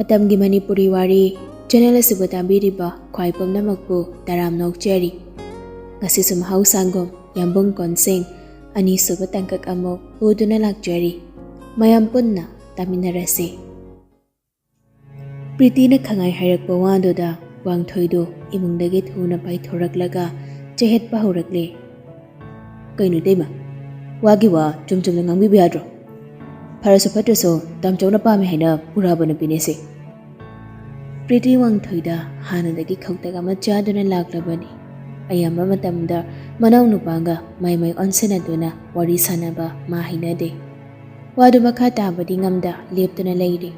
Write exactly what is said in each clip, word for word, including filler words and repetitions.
ꯃꯇꯝꯒꯤ ꯃꯅꯤꯄꯨꯔꯤ ꯋꯥꯔꯤ ꯆꯦꯅꯦꯜ ꯑꯁꯤꯕꯨ ꯇꯥꯕꯤꯔꯤꯕ ꯈ꯭ꯋꯥꯏ ꯄꯨꯝꯅꯃꯛꯄꯨ ꯇꯔꯥꯝꯅ ꯑꯣꯛꯆꯔꯤ꯫ ꯉꯁꯤꯁꯨ ꯃꯍꯧꯁꯥꯒꯨꯝ ꯌꯥꯝꯕꯨꯡ ꯀꯣꯟꯁꯤꯡ ꯑꯅꯤꯁꯨꯕ ꯇꯥꯡꯀꯛ ꯑꯃꯨꯛ ꯄꯨꯗꯨꯅ ꯂꯥꯛꯆꯔꯤ꯫ ꯃꯌꯥꯝ ꯄꯨꯟꯅ ꯇꯥꯃꯤꯟꯅꯔꯁꯤ꯫ ꯄ꯭ꯔꯤꯇꯤꯅ ꯈꯪꯍꯥꯏ ꯍꯥꯏꯔꯛꯄ ꯋꯥꯗꯨꯗ ꯋꯥꯡꯊꯣꯏꯗꯨ ꯏꯃꯨꯡꯗꯒꯤ ꯊꯨꯅ ꯄꯥꯏꯊꯣꯔꯛꯂꯒ ꯆꯦꯍꯠꯄ ꯍꯧꯔꯛꯂꯦ꯫ "ꯀꯩꯅꯣ ꯏꯇꯩꯃ, ꯋꯥꯒꯤ ꯋꯥ ꯆꯨꯝ ꯆꯨꯝꯅ ꯉꯥꯡꯕꯤꯕ ꯌꯥꯗ꯭ꯔꯣ? ꯐꯔꯁꯨ ꯐꯠꯇ꯭ꯔꯁꯨ ꯇꯥꯝꯆꯧꯅ ꯄꯥꯝꯃꯦ ꯍꯥꯏꯅ ꯄꯨꯔꯛꯑꯕ ꯅꯨꯄꯤꯅꯦ ꯁꯤ꯫" ꯄ꯭ꯔꯤꯇꯤ ꯋꯥꯡꯊꯣꯏꯗ ꯍꯥꯟꯅꯗꯒꯤ ꯈꯧꯇꯛ ꯑꯃ ꯆꯥꯗꯨꯅ ꯂꯥꯛꯂꯕꯅꯤ꯫ ꯑꯌꯥꯝꯕ ꯃꯇꯝꯗ ꯃꯅꯥꯎꯅꯨꯄꯥꯒ ꯃꯥꯏ ꯃꯥꯏ ꯑꯣꯟꯁꯤꯟꯅꯗꯨꯅ ꯋꯥꯔꯤ ꯁꯥꯟꯅꯕ ꯃꯥ ꯍꯩꯅꯗꯦ꯫ ꯋꯥꯗꯨ ꯃꯈꯥ ꯇꯥꯕꯗꯤ ꯉꯝꯗ ꯂꯦꯞꯇꯨꯅ ꯂꯩꯔꯤ꯫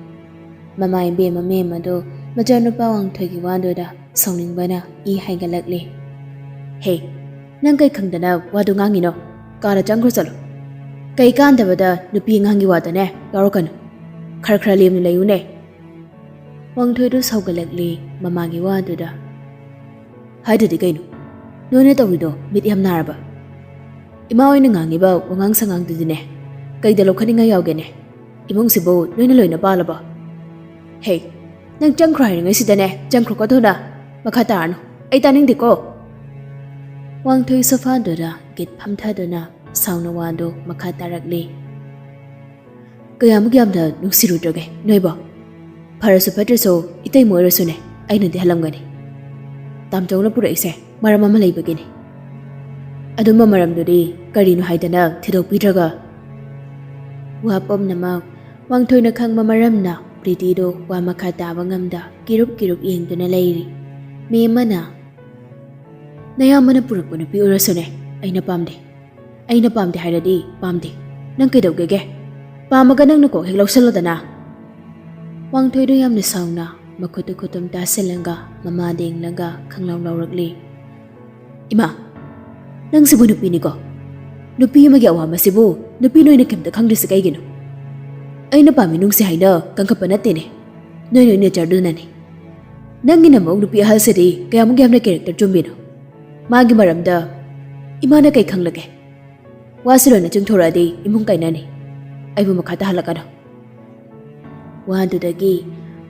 ꯃꯃꯥ ꯏꯕꯦꯝꯃ ꯃꯦꯝꯃꯗꯨ ꯃꯆꯥꯅꯨꯄꯥ ꯋꯥꯡꯊꯣꯏꯒꯤ ꯋꯥꯗꯨꯗ ꯁꯥꯎꯅꯤꯡꯕꯅ ꯏ ꯍꯥꯏꯒꯠꯂꯛꯂꯦ꯫ "ꯍꯦ, ꯅꯪ ꯀꯩ ꯈꯪꯗꯅ ꯋꯥꯗꯨ ꯉꯥꯡꯉꯤꯅꯣ? ꯀꯥꯗ ꯆꯪꯈ꯭ꯔꯣ ꯆꯠꯂꯣ꯫ ꯀꯩ ꯀꯥꯟꯗꯕꯗ ꯅꯨꯄꯤ ꯑꯉꯥꯡꯒꯤ ꯋꯥꯗꯅꯦ ꯌꯥꯎꯔꯛꯀꯅꯨ꯫ ꯈꯔ ꯈꯔ ꯂꯦꯝꯅ ꯂꯩꯌꯨꯅꯦ꯫" ꯋꯥꯡꯊꯣꯏꯗꯨ ꯁꯥꯎꯒꯠꯂꯛꯂꯦ ꯃꯃꯥꯒꯤ ꯋꯥꯗꯨꯗ꯫ "ꯍꯥꯏꯗꯨꯗꯤ ꯀꯩꯅꯣ? ꯅꯣꯏꯅ ꯇꯧꯔꯤꯗꯣ ꯃꯤꯠ ꯌꯥꯝ ꯅꯥꯔꯕ? ꯏꯃꯥ ꯍꯣꯏꯅ ꯉꯥꯡꯉꯤꯕ ꯋꯥꯉꯥꯡ ꯁꯉꯥꯡꯗꯨꯗꯤꯅꯦ ꯀꯩꯗ ꯂꯧꯈꯠꯅꯤꯡꯉꯥꯏ ꯌꯥꯎꯒꯦꯅꯦ? ꯏꯃꯨꯡꯁꯤꯕꯨ ꯅꯣꯏꯅ ꯂꯣꯏꯅ ꯄꯥꯜꯂꯕꯣ? ꯍꯦ, ꯅꯪ ꯆꯪꯈ꯭ꯔꯣ ꯍꯥꯏꯔꯤꯉꯩꯁꯤꯗꯅꯦ ꯆꯪꯈ꯭ꯔꯣꯀꯣ ꯊꯨꯅ꯫ ꯃꯈꯥ ꯇꯥꯔꯅꯨ꯫ ꯑꯩ ꯇꯥꯅꯤꯡꯗꯦꯀꯣ꯫" ꯋꯥꯡꯊꯣꯏ ꯁꯣꯐꯥꯗꯨꯗ ꯒꯤꯠ ꯐꯝꯊꯗꯨꯅ ꯁꯥꯎꯅ ꯋꯥꯗꯨ ꯃꯈꯥ ꯇꯥꯔꯛꯂꯤ꯫ "ꯀꯌꯥꯃꯨꯛ ꯌꯥꯝꯅ ꯅꯨꯡꯁꯤꯔꯨꯗ꯭ꯔꯒꯦ ꯅꯣꯏꯕꯣ? ꯐꯔꯁꯨ ꯐꯠꯇ꯭ꯔꯁꯨ ꯏꯇꯩꯃ ꯑꯣꯏꯔꯁꯨꯅꯦ ꯑꯩꯅꯗꯤ ꯍꯜꯂꯝꯒꯅꯤ꯫ ꯇꯥꯝꯆꯧꯅ ꯄꯨꯔꯛꯏꯁꯦ ꯃꯔꯝ ꯑꯃ ꯂꯩꯕꯒꯤꯅꯤ꯫ ꯑꯗꯨꯝꯕ ꯃꯔꯝꯗꯨꯗꯤ ꯀꯔꯤꯅꯣ ꯍꯥꯏꯗꯅ ꯊꯤꯗꯣꯛꯄꯤꯗ꯭ꯔꯒ?" ꯋꯥ ꯄꯨꯝꯅꯃꯛ ꯋꯥꯡꯊꯣꯏꯅ ꯈꯪꯕ ꯃꯔꯝꯅ ꯄ꯭ꯔꯤꯇꯤꯗꯨ ꯋꯥ ꯃꯈꯥ ꯇꯥꯕ ꯉꯝꯗ ꯀꯤꯔꯨꯞ ꯀꯤꯔꯨꯞ ꯌꯦꯡꯗꯨꯅ ꯂꯩꯔꯤ꯫ ꯃꯦꯝꯃꯅ, "ꯅꯌꯥꯝꯕꯅ ꯄꯨꯔꯛꯄ ꯅꯨꯄꯤ ꯑꯣꯏꯔꯁꯨꯅꯦ ꯑꯩꯅ ꯄꯥꯝꯗꯦ꯫ ꯑꯩꯅ ꯄꯥꯝꯗꯦ ꯍꯥꯏꯔꯗꯤ ꯄꯥꯝꯗꯦ꯫ ꯅꯪ ꯀꯩꯗꯧꯒꯦꯒꯦ? ꯄꯥꯝꯃꯒ ꯅꯪꯅ ꯀꯣꯛ ꯍꯦꯛ ꯂꯧꯁꯜꯂꯣꯗꯅ꯫" ꯋꯥꯡꯊꯣꯏꯗꯨ ꯌꯥꯝꯅ ꯁꯥꯎꯅ ꯃꯈꯨꯠꯇꯨ ꯈꯨꯠꯇꯨꯝ ꯇꯥꯁꯤꯜꯂꯒ ꯃꯃꯥꯗ ꯌꯦꯡꯂꯒ ꯈꯪꯂꯥꯎ ꯂꯥꯎꯔꯛꯂꯤ꯫ "ꯏꯃꯥ, ꯅꯪꯁꯤꯕꯨ ꯅꯨꯄꯤꯅꯤꯀꯣ? ꯅꯨꯄꯤ ꯑꯃꯒꯤ ꯑꯋꯥꯃꯁꯤꯕꯨ ꯅꯨꯄꯤ ꯅꯣꯏꯅ ꯀꯩꯝꯇ ꯈꯪꯗ꯭ꯔꯤꯁꯤ ꯀꯩꯒꯤꯅꯣ? ꯑꯩꯅ ꯄꯥꯝꯃꯤ ꯅꯨꯡꯁꯤ ꯍꯥꯏꯅ ꯀꯟꯈꯠꯄ ꯅꯠꯇꯦꯅꯦ, ꯅꯣꯏ ꯅꯣꯏ ꯅꯦꯆꯔꯗꯨꯅꯅꯤ꯫ ꯅꯪꯒꯤꯅ ꯑꯃꯨꯛ ꯅꯨꯄꯤ ꯑꯍꯜꯁꯤꯗꯤ ꯀꯌꯥꯃꯨꯛ ꯌꯥꯝꯅ ꯀꯦꯔꯦꯛꯇꯔ ꯆꯨꯝꯕꯤꯅꯣ? ꯃꯥꯒꯤ ꯃꯔꯝꯗ ꯏꯃꯥꯅ ꯀꯩ ꯈꯪꯂꯒꯦ? ꯋꯥꯁꯤ ꯂꯣꯏꯅ ꯆꯤꯡꯊꯣꯔꯛꯑꯗꯤ ꯏꯃꯨꯡ ꯀꯥꯏꯅꯅꯤ꯫ ꯑꯩꯕꯨ ꯃꯈꯥ ꯇꯥꯍꯜꯂꯛꯀꯅꯨ꯫" ꯋꯥꯗꯨꯗꯒꯤ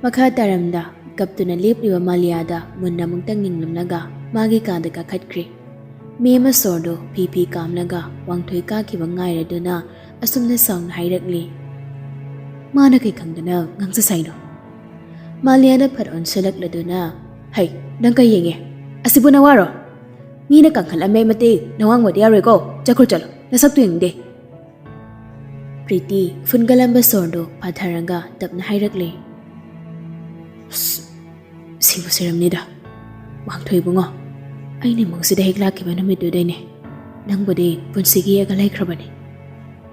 ꯃꯈꯥ ꯇꯥꯔꯝꯗ ꯀꯞꯇꯨꯅ ꯂꯦꯞꯂꯤꯕ ꯃꯥꯂꯤꯌꯥꯗ ꯃꯨꯟꯅ ꯑꯃꯨꯛꯇꯪ ꯌꯦꯡꯂꯝꯂꯒ ꯃꯥꯒꯤ ꯀꯥꯗ ꯀꯥꯈꯠꯈ꯭ꯔꯦ꯫ ꯃꯦꯝ ꯑꯃ ꯁꯣꯔꯗꯨ ꯐꯤ ꯐꯤ ꯀꯥꯝꯂꯒ ꯋꯥꯡꯊꯣꯏ ꯀꯥꯈꯤꯕ ꯉꯥꯏꯔꯗꯨꯅ ꯑꯁꯨꯝꯅ ꯁꯥꯎꯅ ꯍꯥꯏꯔꯛꯂꯤ꯫ "ꯃꯥꯅ ꯀꯩ ꯈꯪꯗꯅ ꯉꯥꯡꯖ ꯁꯥꯏꯅꯣ?" ꯃꯥꯂꯤꯌꯥꯅ ꯐꯠ ꯑꯣꯟꯁꯤꯜꯂꯛꯂꯗꯨꯅ, "ꯍꯩ, ꯅꯪ ꯀꯩ ꯌꯦꯡꯉꯦ? ꯑꯁꯤꯕꯨ ꯅꯋꯥꯔꯣ? ꯃꯤꯅ ꯀꯥꯡꯈꯠꯂꯝꯃꯦ ꯃꯇꯤꯛ ꯅꯋꯥꯡꯕꯗꯤ ꯌꯥꯔꯣꯏꯀꯣ꯫ ꯆꯠꯈ꯭ꯔꯣ ꯆꯠꯂꯣ, ꯅꯁꯛꯇꯨ ꯌꯦꯡꯅꯤꯡꯗꯦ꯫" ꯄ꯭ꯔꯤꯇꯤ ꯐꯨꯟꯒꯠꯂꯝꯕ ꯁꯣꯔꯗꯨ ꯐꯥꯊꯔꯒ ꯇꯞꯅ ꯍꯥꯏꯔꯛꯂꯦ꯫ "ꯑꯁ, ꯁꯤꯕꯨ ꯁꯤꯔꯝꯅꯤꯗ꯫ ꯋꯥꯡꯊꯣꯏ ꯏꯕꯨꯡꯉꯣ, ꯑꯩꯅ ꯏꯃꯨꯡꯁꯤꯗ ꯍꯦꯛ ꯂꯥꯛꯈꯤꯕ ꯅꯨꯃꯤꯠꯇꯨꯗꯩꯅꯦ ꯅꯪꯕꯨꯗꯤ ꯄꯨꯟꯁꯤꯒꯤ ꯌꯦꯛꯑꯒ ꯂꯩꯈ꯭ꯔꯕꯅꯤ꯫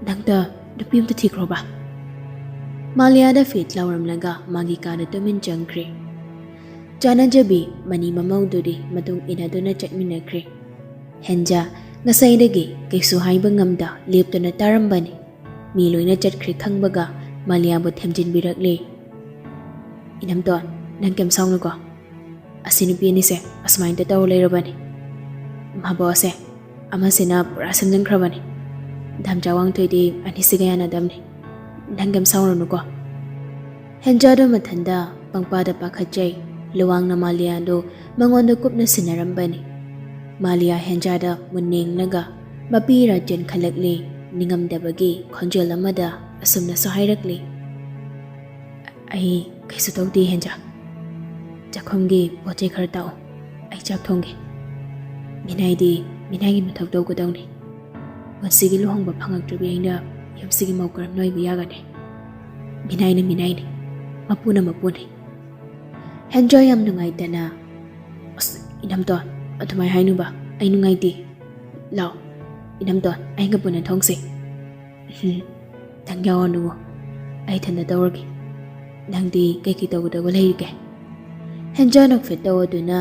ꯅꯪꯗ ꯅꯨꯄꯤ ꯑꯝꯇ ꯊꯤꯈ꯭ꯔꯣꯕ꯫" ꯃꯥꯂꯤꯌꯥꯗ ꯐꯤꯠ ꯂꯥꯎꯔꯝꯂꯒ ꯃꯥꯒꯤ ꯀꯥꯗ ꯇꯨꯃꯤꯟ ꯆꯪꯈ꯭ꯔꯦ꯫ ꯆꯥꯅꯖꯕꯤ ꯃꯅꯤ ꯃꯃꯧꯗꯨꯗꯤ ꯃꯇꯨꯡ ꯏꯟꯅꯗꯨꯅ ꯆꯠꯃꯤꯟꯅꯈ꯭ꯔꯦ꯫ ꯍꯦꯟꯖꯥ ꯉꯁꯥꯏꯗꯒꯤ ꯀꯩꯁꯨ ꯍꯥꯏꯕ ꯉꯝꯗ ꯂꯦꯞꯇꯨꯅ ꯇꯥꯔꯝꯕꯅꯤ꯫ ꯃꯤ ꯂꯣꯏꯅ ꯆꯠꯈ꯭ꯔꯦ ꯈꯪꯕꯒ ꯃꯥꯂꯤꯌꯥꯕꯨ ꯊꯦꯝꯖꯤꯟꯕꯤꯔꯛꯂꯦ꯫ "ꯏꯅꯝꯇꯣꯟ, ꯅꯪ ꯀꯩꯝ ꯁꯥꯎꯅꯨꯀꯣ꯫ ꯑꯁꯤ ꯅꯨꯄꯤ ꯑꯅꯤꯁꯦ ꯑꯁꯨꯃꯥꯏꯅ ꯇꯧꯔ ꯂꯩꯔꯕꯅꯤ꯫ ꯃꯕꯣꯛꯁꯦ ꯑꯃꯁꯤꯅ ꯄꯨꯔꯥ ꯁꯦꯝꯖꯤꯟꯈ꯭ꯔꯕꯅꯤ꯫ ꯗꯥꯝꯆꯥ ꯋꯥꯡꯊꯣꯏꯗꯤ ꯑꯅꯤꯁꯤꯒ ꯌꯥꯅꯗꯕꯅꯤ꯫ ꯅꯪ ꯀꯩꯝ ꯁꯥꯎꯔꯨꯅꯨꯀꯣ꯫" ꯍꯦꯟꯖꯥꯗꯣ ꯃꯊꯟꯗ ꯄꯪꯄꯥꯗ ꯄꯥꯈꯠꯆꯩ꯫ ꯂꯨꯋꯥꯡꯅ ꯃꯥꯂꯤꯌꯥꯗꯣ ꯃꯉꯣꯟꯗ ꯀꯨꯞꯅ ꯁꯤꯟꯅꯔꯝꯕꯅꯤ꯫ ꯃꯥꯂꯤꯌꯥ ꯍꯦꯟꯖꯥꯗ ꯃꯨꯟꯅ ꯌꯦꯡꯂꯒ ꯃꯄꯤ ꯏꯔꯥ ꯆꯦꯟꯈꯠꯂꯛꯂꯤ꯫ ꯅꯤꯡꯉꯝꯗꯕꯒꯤ ꯈꯣꯟꯖꯦꯜ ꯑꯃꯗ ꯑꯁꯨꯝꯅꯁꯨ ꯍꯥꯏꯔꯛꯂꯤ, "ꯑꯩ ꯀꯩꯁꯨ ꯇꯧꯗꯦ ꯍꯦꯟꯖꯥ꯫ ꯆꯥꯛꯈꯨꯝꯒꯤ ꯄꯣꯠ ꯆꯩ ꯈꯔ ꯇꯥꯛꯑꯣ, ꯑꯩ ꯆꯥꯛ ꯊꯣꯡꯒꯦ꯫ ꯃꯤꯅꯥꯏꯗꯤ ꯃꯤꯅꯥꯏꯒꯤ ꯃꯊꯧ ꯇꯧꯒꯗꯧꯅꯤ꯫ ꯄꯨꯟꯁꯤꯒꯤ ꯂꯨꯍꯣꯡꯕ ꯐꯪꯉꯛꯇ꯭ꯔꯤꯕꯤ ꯑꯩꯅ ꯌꯨꯝꯁꯤꯒꯤ ꯃꯧ ꯀꯔꯝꯅ ꯑꯣꯏꯕ ꯌꯥꯒꯅꯤ? ꯃꯤꯅꯥꯏꯅ ꯃꯤꯅꯥꯏꯅꯤ, ꯃꯄꯨꯅ ꯃꯄꯨꯅꯤ꯫" ꯍꯦꯟꯖꯥ ꯌꯥꯝ ꯅꯨꯡꯉꯥꯏꯇꯅ, "ꯑꯁ, ꯏꯅꯝꯇꯣꯟ, ꯑꯗꯨꯃꯥꯏ ꯍꯥꯏꯅꯨꯕ, ꯑꯩ ꯅꯨꯡꯉꯥꯏꯇꯦ꯫ ꯂꯥꯎ, ꯏꯅꯝꯇꯣꯟ, ꯑꯩꯒ ꯄꯨꯟꯅ ꯊꯣꯡꯁꯦ꯫" "ꯎꯝ, ꯅꯪ ꯌꯥꯎꯔꯅꯨ, ꯑꯩ ꯏꯊꯟꯗ ꯇꯧꯔꯒꯦ꯫ ꯅꯪꯗꯤ ꯀꯩꯀꯩ ꯇꯧꯒꯗꯧꯕ ꯂꯩꯔꯤꯒꯦ?" ꯍꯦꯟꯖꯥ ꯅꯣꯛꯐꯦꯠ ꯇꯧꯗꯨꯅ,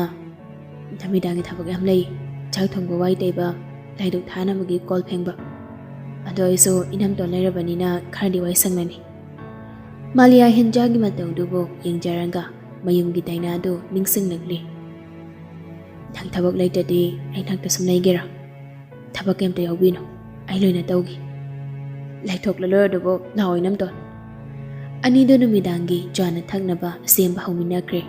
"ꯅꯨꯃꯤꯗꯥꯡꯒꯤ ꯊꯕꯛ ꯌꯥꯝ ꯂꯩ꯫ ꯆꯥꯛ ꯊꯣꯡꯕ, ꯋꯥꯏ ꯇꯩꯕ, ꯂꯥꯏꯗꯨꯛ ꯊꯥꯅꯕꯒꯤ ꯀꯣꯜ ꯐꯦꯡꯕ꯫ ꯑꯗꯣ ꯑꯩꯁꯨ ꯏꯅꯝꯇꯣꯟ ꯂꯩꯔꯕꯅꯤꯅ ꯈꯔꯗꯤ ꯋꯥꯏ ꯁꯪꯂꯅꯤ꯫" ꯃꯥꯂꯤꯌꯥ ꯍꯦꯟꯖꯥꯒꯤ ꯃꯇꯧꯗꯨꯕꯨ ꯌꯦꯡꯖꯔꯒ ꯃꯌꯨꯝꯒꯤ ꯗꯥꯏꯅꯥꯗꯨ ꯅꯤꯡꯁꯤꯡꯂꯛꯂꯤ꯫ "ꯅꯪ ꯊꯕꯛ ꯂꯩꯇ꯭ꯔꯗꯤ ꯑꯩ ꯅꯥꯛꯇ ꯁꯨꯝ ꯂꯩꯒꯦꯔꯥ? ꯊꯕꯛ ꯀꯩꯝꯇ ꯌꯥꯎꯕꯤꯅꯨ, ꯑꯩ ꯂꯣꯏꯅ ꯇꯧꯒꯦ꯫ ꯂꯩꯊꯣꯛꯂꯔꯣꯏ ꯑꯗꯨꯕꯨ ꯂꯥꯛꯑꯣ ꯏꯅꯝꯇꯣꯟ꯫" ꯑꯅꯤꯗꯨ ꯅꯨꯃꯤꯗꯥꯡꯒꯤ ꯆꯥꯅ ꯊꯛꯅꯕ ꯁꯦꯝꯕ ꯍꯧꯃꯤꯟꯅꯈ꯭ꯔꯦ꯫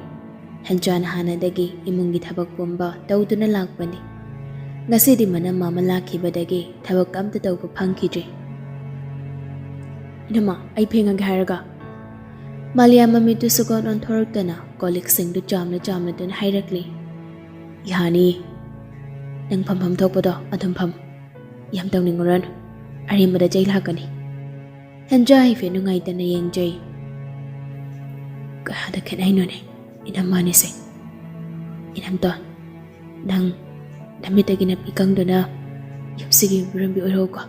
ꯍꯦꯟꯖꯥꯅ ꯍꯥꯟꯅꯗꯒꯤ ꯏꯃꯨꯡꯒꯤ ꯊꯕꯛ ꯄꯨꯝꯕ ꯇꯧꯗꯨꯅ ꯂꯥꯛꯄꯅꯤ꯫ ꯉꯁꯤꯗꯤ ꯃꯅꯝꯃ ꯑꯃ ꯂꯥꯛꯈꯤꯕꯗꯒꯤ ꯊꯕꯛ ꯑꯝꯇ ꯇꯧꯕ ꯐꯪꯈꯤꯗ꯭ꯔꯦ꯫ "ꯏꯅꯝꯃ, ꯑꯩ ꯐꯦꯡꯉꯒꯦ ꯍꯥꯏꯔꯒ?" ꯃꯥꯂꯤꯌꯥ ꯃꯃꯤꯠꯇꯨ ꯁꯨꯛꯑꯣꯟ ꯑꯣꯟꯊꯣꯔꯛꯇꯅ ꯀꯣꯜ ꯂꯤꯛꯁꯤꯡꯗꯨ ꯆꯥꯝꯂ ꯆꯥꯝꯂꯗꯨꯅ ꯍꯥꯏꯔꯛꯂꯤ꯫ "ꯌꯥꯅꯤ, ꯅꯪ ꯐꯝꯐꯝ ꯊꯣꯛꯄꯗꯣ ꯑꯗꯨꯝ ꯐꯝ꯫ ꯌꯥꯝ ꯇꯧꯅꯤꯡꯉꯨꯔꯅꯨ, ꯑꯔꯦꯝꯕꯗ ꯆꯩ ꯂꯥꯛꯀꯅꯤ꯫" ꯍꯦꯟꯖꯥ ꯍꯥꯏꯐꯦꯠ ꯅꯨꯡꯉꯥꯏꯇꯅ ꯌꯦꯡꯖꯩ꯫ "ꯀꯌꯥꯗ ꯈꯦꯠꯅꯩꯅꯣꯅꯦ ꯏꯅꯝꯃ ꯑꯅꯤꯁꯦ? ꯏꯅꯝꯇꯣꯟ, ꯅꯪ ꯅꯃꯤꯠꯇꯒꯤ ꯅꯥꯄꯤ ꯀꯪꯗꯨꯅ ꯌꯨꯝꯁꯤꯒꯤ ꯃꯤꯔꯣꯟꯕꯤ ꯑꯣꯏꯔꯣꯀꯣ꯫"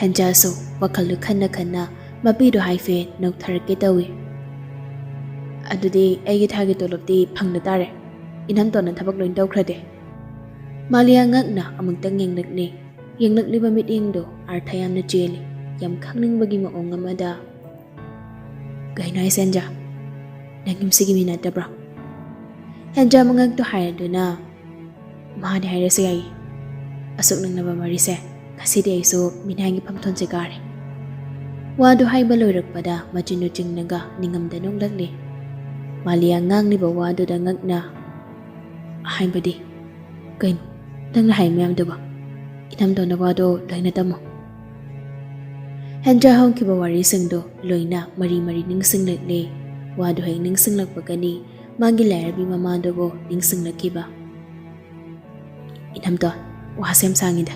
ꯍꯦꯟꯖꯥꯁꯨ ꯋꯥꯈꯜꯗꯨ ꯈꯟꯅ ꯈꯟꯅ ꯃꯄꯤꯗꯨ ꯍꯥꯏꯐꯦꯠ ꯅꯣꯛꯊꯔꯛꯀꯦ ꯇꯧꯏ꯫ "ꯑꯗꯨꯗꯤ ꯑꯩꯒꯤ ꯊꯥꯒꯤ ꯇꯣꯂꯣꯞꯇꯤ ꯐꯪꯗ ꯇꯥꯔꯦ, ꯏꯅꯝꯇꯣꯟꯅ ꯊꯕꯛ ꯂꯣꯏ ꯇꯧꯈ꯭ꯔꯗꯤ?" ꯃꯥꯂꯤꯌꯥ ꯉꯛꯅ ꯑꯃꯨꯛꯇꯪ ꯌꯦꯡꯂꯛꯂꯤ꯫ ꯌꯦꯡꯂꯛꯂꯤꯕ ꯃꯤꯠꯌꯦꯡꯗꯨ ꯑꯥꯔꯊ ꯌꯥꯝꯅ ꯆꯦꯜꯂꯤ꯫ ꯌꯥꯝ ꯈꯪꯅꯤꯡꯕꯒꯤ ꯃꯑꯣꯡ ꯑꯃꯗ, "ꯀꯩꯅꯣ ꯍꯥꯏꯁꯦ ꯍꯦꯟꯖꯥ? ꯅꯪ ꯌꯨꯝꯁꯤꯒꯤ ꯃꯤ ꯅꯠꯇꯕ꯭ꯔꯣ?" ꯍꯦꯟꯖꯥ ꯃꯉꯛꯇꯨ ꯍꯥꯏꯔꯗꯨꯅ, "ꯃꯥꯅꯦ ꯍꯥꯏꯔꯁꯨ ꯌꯥꯏꯌꯦ꯫ ꯑꯁꯨꯛ ꯅꯛꯅꯕ ꯃꯔꯤꯁꯦ, ꯉꯁꯤꯗꯤ ꯑꯩꯁꯨ ꯃꯤꯅꯥꯏꯒꯤ ꯐꯝꯊꯣꯟꯁꯦ ꯀꯥꯔꯦ꯫" ꯋꯥꯗꯨ ꯍꯥꯏꯕ ꯂꯣꯏꯔꯛꯄꯗ ꯃꯆꯤꯟꯗꯨ ꯆꯤꯡꯅꯒ ꯅꯤꯡꯉꯝꯗ ꯅꯣꯛꯂꯛꯂꯤ꯫ ꯃꯥꯂꯤꯌꯥ ꯉꯥꯡꯂꯤꯕ ꯋꯥꯗꯨꯗ ꯉꯛꯅ, "ꯍꯥꯏꯕꯗꯤ?" "ꯀꯩꯅꯣ ꯅꯪꯅ ꯍꯥꯏ ꯃꯌꯥꯝꯗꯨꯕꯣ? ꯏꯅꯝꯗꯣꯅ ꯋꯥꯗꯣ ꯂꯣꯏꯅ ꯇꯝꯃꯣ꯫" ꯍꯦꯟꯖꯥ ꯍꯧꯈꯤꯕ ꯋꯥꯔꯤꯁꯤꯡꯗꯣ ꯂꯣꯏꯅ ꯃꯔꯤ ꯃꯔꯤ ꯅꯤꯡꯁꯤꯡꯂꯛꯂꯦ꯫ ꯋꯥꯗꯨ ꯍꯦꯛ ꯅꯤꯡꯁꯤꯡꯂꯛꯄꯒꯅꯤ ꯃꯥꯒꯤ ꯂꯥꯏꯔꯕꯤ ꯃꯃꯥꯗꯨꯕꯨ ꯅꯤꯡꯁꯤꯡꯂꯛꯈꯤꯕ꯫ "ꯏꯅꯝꯗꯣ, ꯋꯥꯁꯦ ꯌꯥꯝ ꯁꯥꯡꯉꯤꯗ꯫"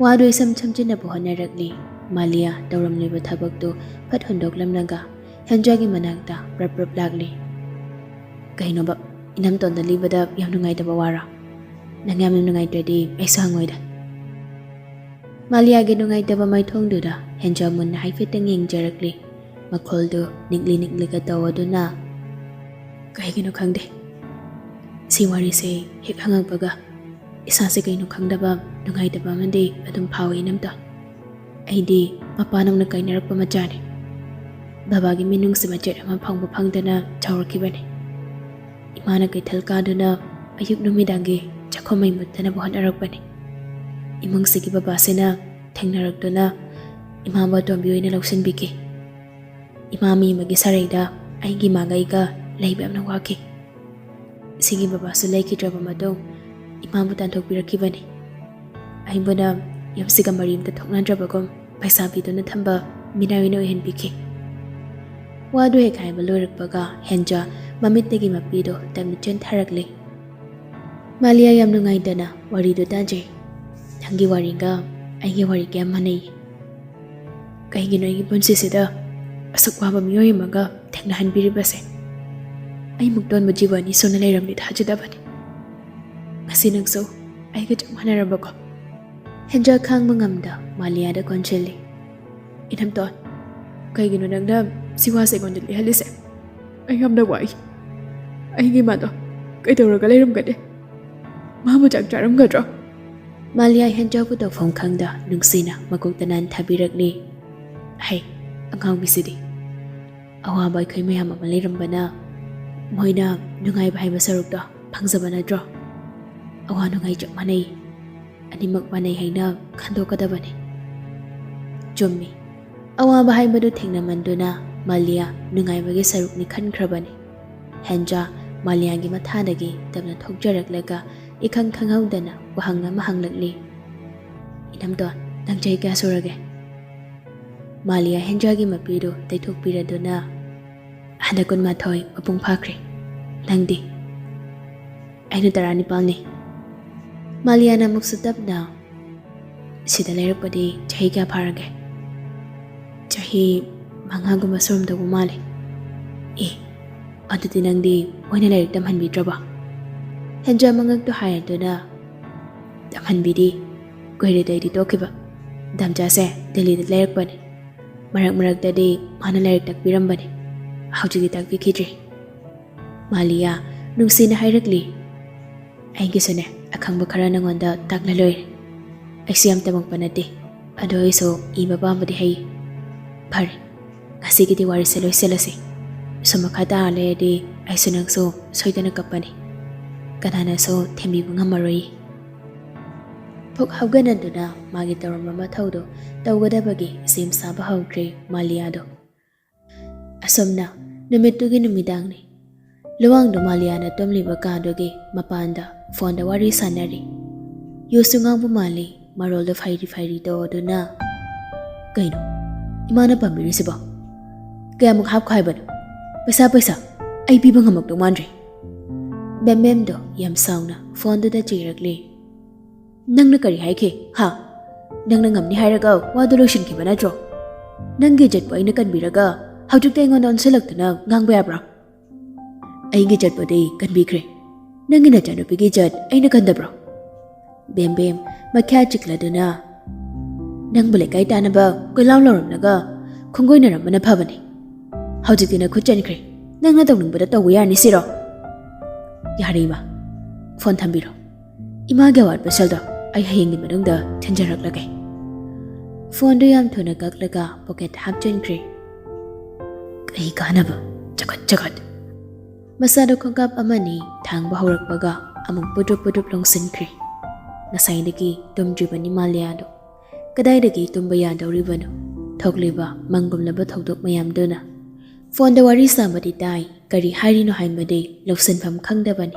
ꯋꯥꯗꯨ ꯏꯁꯝ ꯁꯝꯖꯤꯟꯅꯕ ꯍꯣꯠꯅꯔꯛꯂꯤ꯫ ꯃꯥꯂꯤꯌꯥ ꯇꯧꯔꯝꯂꯤꯕ ꯊꯕꯛꯇꯨ ꯐꯠ ꯍꯨꯟꯗꯣꯛꯂꯝꯂꯒ ꯍꯦꯟꯖꯥꯒꯤ ꯃꯅꯥꯛꯇ ꯄ꯭ꯔꯞ ꯄ꯭ꯔꯞ ꯂꯥꯛꯂꯤ꯫ "ꯀꯩꯅꯣꯕ, ꯏꯅꯝꯇꯣꯟꯗ ꯂꯤꯕꯗ ꯌꯥꯝ ꯅꯨꯡꯉꯥꯏꯇꯕ ꯋꯥꯔꯣ? ꯅꯪ ꯌꯥꯝꯅ ꯅꯨꯡꯉꯥꯏꯇ꯭ꯔꯗꯤ ꯑꯩꯁꯨ ꯍꯪꯉꯣꯏꯗ꯫" ꯃꯥꯂꯤꯌꯥꯒꯤ ꯅꯨꯡꯉꯥꯏꯇꯕ ꯃꯥꯏꯊꯣꯡꯗꯨꯗ ꯍꯦꯟꯖꯥ ꯃꯨꯟꯅ ꯍꯥꯏꯐꯦꯠꯇꯪ ꯌꯦꯡꯖꯔꯛꯂꯤ꯫ ꯃꯈꯣꯜꯗꯨ ꯅꯤꯛꯂꯤ ꯅꯤꯛꯂꯤꯒ ꯇꯧꯗꯨꯅ, "ꯀꯩꯒꯤꯅꯣ ꯈꯪꯗꯦ, ꯁꯤ ꯋꯥꯔꯤꯁꯦ ꯍꯦꯛ ꯍꯪꯉꯛꯄꯒ ꯏꯁꯥꯁꯦ ꯀꯩꯅꯣ ꯈꯪꯗꯕ ꯅꯨꯡꯉꯥꯏꯇꯕ ꯑꯃꯗꯤ ꯑꯗꯨꯝ ꯐꯥꯎꯏ ꯏꯅꯝꯇꯣꯟ꯫ ꯑꯩꯗꯤ ꯃꯄꯥ ꯅꯧꯅ ꯀꯥꯏꯅꯔꯛꯄ ꯃꯆꯥꯅꯤ꯫ ꯕꯕꯥꯒꯤ ꯃꯤꯅꯨꯡꯁꯤ ꯃꯆꯦꯠ ꯑꯃ ꯐꯪꯕ ꯐꯪꯗꯅ ꯆꯥꯎꯔꯛꯈꯤꯕꯅꯤ꯫ ꯏꯃꯥꯅ ꯀꯩꯊꯦꯜ ꯀꯥꯗꯨꯅ ꯑꯌꯨꯛ ꯅꯨꯃꯤꯗꯥꯡꯒꯤ ꯆꯥꯛꯈꯨꯝ ꯃꯩ ꯃꯨꯠꯇꯅꯕ ꯍꯣꯠꯅꯔꯛꯄꯅꯤ꯫ ꯏꯃꯨꯡꯁꯤꯒꯤ ꯕꯕꯥꯁꯤꯅ ꯊꯦꯡꯅꯔꯛꯇꯨꯅ ꯏꯃꯥꯕꯨ ꯑꯇꯣꯝꯕꯤ ꯑꯣꯏꯅ ꯂꯧꯁꯤꯟꯕꯤꯈꯤ꯫ ꯏꯃꯥ ꯃꯤ ꯑꯃꯒꯤ ꯁꯥꯔꯩꯗ ꯑꯩꯒꯤ ꯏꯃꯥꯒ ꯑꯩꯒ ꯂꯩꯕ ꯌꯥꯝꯅ ꯋꯥꯈꯤ꯫ ꯁꯤꯒꯤ ꯕꯕꯥꯁꯨ ꯂꯩꯈꯤꯗ꯭ꯔꯕ ꯃꯇꯨꯡ ꯏꯃꯥꯕꯨ ꯇꯥꯟꯊꯣꯛꯄꯤꯔꯛꯈꯤꯕꯅꯤ꯫ ꯑꯩꯕꯨꯅ ꯌꯨꯝꯁꯤꯒ ꯃꯔꯤ ꯑꯃꯇ ꯊꯣꯛꯅꯗ꯭ꯔꯕꯒꯨꯝ ꯄꯩꯁꯥ ꯄꯤꯗꯨꯅ ꯊꯝꯕ ꯃꯤꯅꯥꯏ ꯑꯣꯏꯅ ꯑꯣꯏꯍꯟꯕꯤꯈꯤ꯫ ꯋꯥꯗꯨ ꯍꯦꯛ ꯍꯥꯏꯕ ꯂꯣꯏꯔꯛꯄꯒ ꯍꯦꯟꯖꯥ ꯃꯃꯤꯠꯇꯒꯤ ꯃꯄꯤꯗꯨ ꯇꯞꯅ ꯆꯦꯟꯊꯔꯛꯂꯦ꯫ ꯃꯥꯂꯤꯌꯥ ꯌꯥꯝ ꯅꯨꯡꯉꯥꯏꯇꯅ ꯋꯥꯔꯤꯗꯨ ꯇꯥꯖꯩ꯫ ꯅꯪꯒꯤ ꯋꯥꯔꯤꯒ ꯑꯩꯒꯤ ꯋꯥꯔꯤꯒ ꯌꯥꯝ ꯃꯥꯟꯅꯩ꯫ ꯀꯩꯒꯤꯅꯣ ꯑꯩꯒꯤ ꯄꯨꯟꯁꯤꯁꯤꯗ ꯑꯁꯨꯛ ꯋꯥꯕ ꯃꯤꯑꯣꯏ ꯑꯃꯒ ꯊꯦꯡꯅꯍꯟꯕꯤꯔꯤꯕꯁꯦ? ꯑꯩꯃꯨꯛ ꯇꯣꯟꯕ ꯖꯤꯕ ꯑꯅꯤ ꯁꯨꯅ ꯂꯩꯔꯝꯅꯤ ꯊꯥꯖꯗꯕꯅꯤ꯫ ꯉꯁꯤ ꯅꯪꯁꯨ ꯑꯩꯒ ꯆꯞ ꯃꯥꯟꯅꯔꯕꯀꯣ? ꯍꯦꯟꯖꯥ ꯈꯥꯡꯕ ꯉꯝꯗ ꯃꯥꯂꯤꯌꯥꯗ ꯀꯣꯟꯁꯤꯜꯂꯤ꯫ ꯏꯅꯝꯇꯣꯟ, ꯀꯩꯒꯤꯅꯣ ꯅꯪꯅ ꯁꯤ ꯋꯥꯁꯦ ꯑꯩꯉꯣꯟꯗ ꯂꯤꯍꯜꯂꯤꯁꯦ? ꯑꯩ ꯌꯥꯝꯅ ꯋꯥꯏ꯫ ꯑꯩꯒꯤ ꯏꯃꯥꯗꯣ ꯀꯩꯗꯧꯔꯒ ꯂꯩꯔꯝꯒꯅꯤ? ꯃꯥꯕꯨ ꯆꯥꯛ ꯆꯥꯔꯝꯒꯗ꯭ꯔꯣ? ꯃꯥꯂꯤꯌꯥ ꯍꯦꯟꯖꯥꯕꯨ ꯇꯧꯐꯝ ꯈꯪꯗ ꯅꯨꯡꯁꯤꯅ ꯃꯀꯣꯛꯇ ꯅꯥꯟꯊꯕꯤꯔꯛꯂꯤ꯫ ꯍꯩ, ꯑꯉꯥꯡꯕꯤꯁꯤꯗꯤ꯫ ꯑꯋꯥꯕ ꯑꯩꯈꯣꯏ ꯃꯌꯥꯝ ꯑꯃ ꯂꯩꯔꯝꯕꯅ ꯃꯣꯏꯅ ꯅꯨꯡꯉꯥꯏꯕ ꯍꯥꯏꯕ ꯁꯔꯨꯛꯇꯣ ꯐꯪꯖꯕ ꯅꯠꯇ꯭ꯔꯣ? ꯑꯋꯥ ꯅꯨꯡꯉꯥꯏ ꯆꯞ ꯃꯥꯟꯅꯩ꯫ ꯑꯅꯤꯃꯛ ꯃꯥꯟꯅꯩ ꯍꯥꯏꯅ ꯈꯟꯗꯣꯛꯀꯗꯕꯅꯤ꯫ ꯆꯨꯝꯃꯤ꯫ ꯑꯋꯥꯕ ꯍꯥꯏꯕꯗꯨ ꯊꯦꯡꯅꯃꯟꯗꯨꯅ ꯃꯥꯂꯤꯌꯥ ꯅꯨꯡꯉꯥꯏꯕꯒꯤ ꯁꯔꯨꯛꯅꯤ ꯈꯟꯈ꯭ꯔꯕꯅꯤ꯫ ꯍꯦꯟꯖꯥ ꯃꯥꯂꯤꯌꯥꯒꯤ ꯃꯊꯥꯗꯒꯤ ꯇꯞꯅ ꯊꯣꯛꯆꯔꯛꯂꯒ ꯏꯈꯪ ꯈꯪꯍꯧꯗꯅ ꯋꯥꯍꯪ ꯑꯃ ꯍꯪꯂꯛꯂꯤ꯫ ꯏꯅꯝꯇꯣꯟ, ꯅꯪ ꯆꯍꯤ ꯀꯌꯥ ꯁꯨꯔꯒꯦ? ꯃꯥꯂꯤꯌꯥ ꯍꯦꯟꯖꯥꯒꯤ ꯃꯄꯤꯗꯨ ꯇꯩꯊꯣꯛꯄꯤꯔꯗꯨꯅ, ꯍꯟꯗꯛ ꯀꯨꯟꯃꯥꯊꯣꯏ ꯃꯄꯨꯡ ꯐꯥꯈ꯭ꯔꯦ꯫ ꯅꯪꯗꯤ? ꯑꯩꯅ ꯇꯔꯥꯅꯤꯄꯥꯜꯅꯤ꯫ ꯃꯥꯂꯤꯌꯥꯅ ꯑꯃꯨꯛꯁꯨ ꯇꯞꯅ, ꯁꯤꯗ ꯂꯩꯔꯛꯄꯗꯤ ꯆꯍꯤ ꯀꯌꯥ ꯐꯥꯔꯒꯦ? ꯆꯍꯤ ꯃꯉꯥꯒꯨꯝꯕ ꯁꯨꯔꯝꯗꯧꯕ ꯃꯥꯜꯂꯦ꯫ ꯑꯦ, ꯑꯗꯨꯗꯤ ꯅꯪꯗꯤ ꯃꯣꯏꯅ ꯂꯥꯏꯔꯤꯛ ꯇꯝꯍꯟꯕꯤꯗ꯭ꯔꯕꯣ? ꯍꯦꯟꯖꯥ ꯃꯉꯛꯇꯨ ꯍꯥꯏꯔꯗꯨꯅ, ꯇꯝꯍꯟꯕꯤꯗꯤ꯫ ꯀꯨꯏꯔꯦꯗ ꯑꯩꯗꯤ ꯇꯣꯛꯈꯤꯕ꯫ ꯗꯥꯝꯆꯥꯁꯦ ꯗꯦꯜꯂꯤꯗ ꯂꯩꯔꯛꯄꯅꯤ꯫ ꯃꯔꯛ ꯃꯔꯛꯇꯗꯤ ꯃꯥꯅ ꯂꯥꯏꯔꯤꯛ ꯇꯥꯛꯄꯤꯔꯝꯕꯅꯤ꯫ ꯍꯧꯖꯤꯛꯇꯤ ꯇꯥꯛꯄꯤꯈꯤꯗ꯭ꯔꯦ꯫ ꯃꯥꯂꯤꯌꯥ ꯅꯨꯡꯁꯤꯅ ꯍꯥꯏꯔꯛꯂꯤ꯫ ꯑꯩꯒꯤꯁꯨꯅꯦ, ꯑꯈꯪꯕ ꯈꯔ ꯅꯉꯣꯟꯗ ꯇꯥꯛꯂ ꯂꯣꯏꯔꯦ꯫ ꯑꯩꯁꯨ ꯌꯥꯝ ꯇꯝꯃꯛꯄ ꯅꯠꯇꯦ, ꯑꯗꯣ ꯑꯩꯁꯨ ꯏꯕ ꯄꯥꯕꯗꯤ ꯍꯩ꯫ ꯐꯔꯦ, ꯉꯁꯤꯒꯤꯗꯤ ꯋꯥꯔꯤꯁꯦ ꯂꯣꯏꯁꯤꯜꯂꯁꯤ꯫ ꯁꯨꯝ ꯃꯈꯥ ꯇꯥꯔ ꯂꯩꯔꯗꯤ ꯑꯩꯁꯨ ꯅꯪꯁꯨ ꯁꯣꯏꯗꯅ ꯀꯞꯄꯅꯤ꯫ ꯀꯅꯥꯅꯁꯨ ꯊꯦꯝꯕꯤꯕ ꯉꯝꯃꯔꯣꯏ꯫ ꯄꯨꯛ ꯍꯧꯒꯠꯅꯗꯨꯅ ꯃꯥꯒꯤ ꯇꯧꯔꯝꯕ ꯃꯊꯧꯗꯣ ꯇꯧꯒꯗꯕꯒꯤ ꯁꯦꯝ ꯁꯥꯕ ꯍꯧꯈ꯭ꯔꯦ ꯃꯥꯂꯤꯌꯥꯗꯣ꯫ ꯑꯁꯨꯝꯅ ꯅꯨꯃꯤꯠꯇꯨꯒꯤ ꯅꯨꯃꯤꯗꯥꯡꯅꯤ꯫ ꯂꯨꯋꯥꯡꯗꯣ ꯃꯥꯂꯤꯌꯥꯅ ꯇꯨꯝꯂꯤꯕ ꯀꯥꯗꯨꯒꯤ ꯃꯄꯥꯟꯗ ꯐꯣꯟꯗ ꯋꯥꯔꯤ ꯁꯥꯟꯅꯔꯤ꯫ ꯌꯨꯁꯨ ꯉꯥꯡꯕ ꯃꯥꯜꯂꯤ, ꯃꯔꯣꯜꯗꯣ ꯐꯩꯔꯤ ꯐꯩꯔꯤ ꯇꯧꯗꯨꯅ, "ꯀꯩꯅꯣ ꯏꯃꯥꯅ ꯄꯥꯝꯕꯤꯔꯤꯁꯤꯕꯣ? ꯀꯌꯥꯃꯨꯛ ꯍꯥꯞꯈꯣ ꯍꯥꯏꯕꯅꯣ? ꯄꯩꯁꯥ, ꯄꯩꯁꯥ ꯑꯩ ꯄꯤꯕ ꯉꯝꯃꯛꯇꯧ ꯃꯥꯟꯗ꯭ꯔꯦ꯫" ꯕꯦꯝꯕꯦꯝꯗꯣ ꯌꯥꯝ ꯁꯥꯎꯅ ꯐꯣꯟꯗꯨꯗ ꯆꯩꯔꯛꯂꯤ꯫ "ꯅꯪꯅ ꯀꯔꯤ ꯍꯥꯏꯈꯤ? ꯍꯥ? ꯅꯪꯅ ꯉꯝꯅꯤ ꯍꯥꯏꯔꯒ ꯋꯥꯗꯨ ꯂꯣꯏꯁꯤꯟꯈꯤꯕ ꯅꯠꯇ꯭ꯔꯣ? ꯅꯪꯒꯤ ꯏꯖꯠꯄꯨ ꯑꯩꯅ ꯀꯟꯕꯤꯔꯒ ꯍꯧꯖꯤꯛꯇ ꯑꯩꯉꯣꯟꯗ ꯑꯣꯟꯁꯤꯜꯂꯛꯇꯨꯅ ꯉꯥꯡꯕ ꯌꯥꯕ꯭ꯔꯥ?" "ꯑꯩꯒꯤ ꯏꯖꯠꯄꯨꯗꯤ ꯀꯟꯕꯤꯈ꯭ꯔꯦ, ꯅꯪꯒꯤ ꯅꯆꯥꯅꯨꯄꯤꯒꯤ ꯏꯖꯠ ꯑꯩꯅ ꯀꯟꯗꯕ꯭ꯔꯣ?" ꯕꯦꯝꯕꯦꯝ ꯃꯈ꯭ꯌꯥ ꯆꯤꯛꯂꯗꯨꯅ, "ꯅꯪꯕꯨ ꯂꯩꯀꯥꯏ ꯇꯥꯅꯕ ꯀꯣꯏꯂꯥꯎ ꯂꯥꯎꯔꯝꯂꯒ ꯈꯣꯡꯒꯣꯏꯅꯔꯝꯕꯅ ꯐꯕꯅꯤ꯫ ꯍꯧꯖꯤꯛꯇꯤ ꯅꯈꯨꯠ ꯆꯟꯈ꯭ꯔꯦ, ꯅꯪꯅ ꯇꯧꯅꯤꯡꯕꯗ ꯇꯧꯕ ꯌꯥꯔꯅꯤ ꯁꯤꯔꯣ?" "ꯌꯥꯔꯦ ꯏꯃꯥ, ꯐꯣꯟ ꯊꯝꯕꯤꯔꯣ꯫ ꯏꯃꯥꯒꯤ ꯑꯋꯥꯠꯄ ꯁꯦꯜꯗꯣ ꯑꯩ ꯍꯌꯦꯡꯒꯤ ꯃꯅꯨꯡꯗ ꯊꯤꯟꯖꯔꯛꯂꯒꯦ꯫" ꯐꯣꯟꯗꯨ ꯌꯥꯝ ꯊꯨꯅ ꯀꯛꯂꯒ ꯄꯣꯀꯦꯠ ꯍꯥꯞꯆꯤꯟꯈ꯭ꯔꯦ꯫ "ꯀꯩ ꯀꯥꯟꯅꯕ? ꯆꯒꯠ ꯆꯒꯠ!" ꯃꯁꯥꯗ ꯈꯣꯡꯀꯥꯞ ꯑꯃꯅꯤ ꯊꯥꯡꯕ ꯍꯧꯔꯛꯄꯒ ꯑꯃꯨꯛ ꯄꯨꯗ꯭ꯔꯨꯞ ꯄꯨꯗ꯭ꯔꯨꯞ ꯂꯣꯡꯁꯤꯟꯈ꯭ꯔꯦ꯫ ꯉꯁꯥꯏꯗꯒꯤ ꯇꯨꯝꯗ꯭ꯔꯤꯕꯅꯤ ꯃꯥꯂꯤꯌꯥꯗꯣ꯫ ꯀꯗꯥꯏꯗꯒꯤ ꯇꯨꯝꯕ ꯌꯥꯗꯧꯔꯤꯕꯅꯣ? ꯊꯣꯛꯂꯤꯕ ꯃꯪꯒꯨꯝꯂꯕ ꯊꯧꯗꯣꯛ ꯃꯌꯥꯝꯗꯨꯅ꯫ ꯐꯣꯟꯗ ꯋꯥꯔꯤ ꯁꯥꯕꯗꯤ ꯇꯥꯏ, ꯀꯔꯤ ꯍꯥꯏꯔꯤꯅꯣ ꯍꯥꯏꯕꯗꯤ ꯂꯧꯁꯤꯟꯐꯝ ꯈꯪꯗꯕꯅꯤ꯫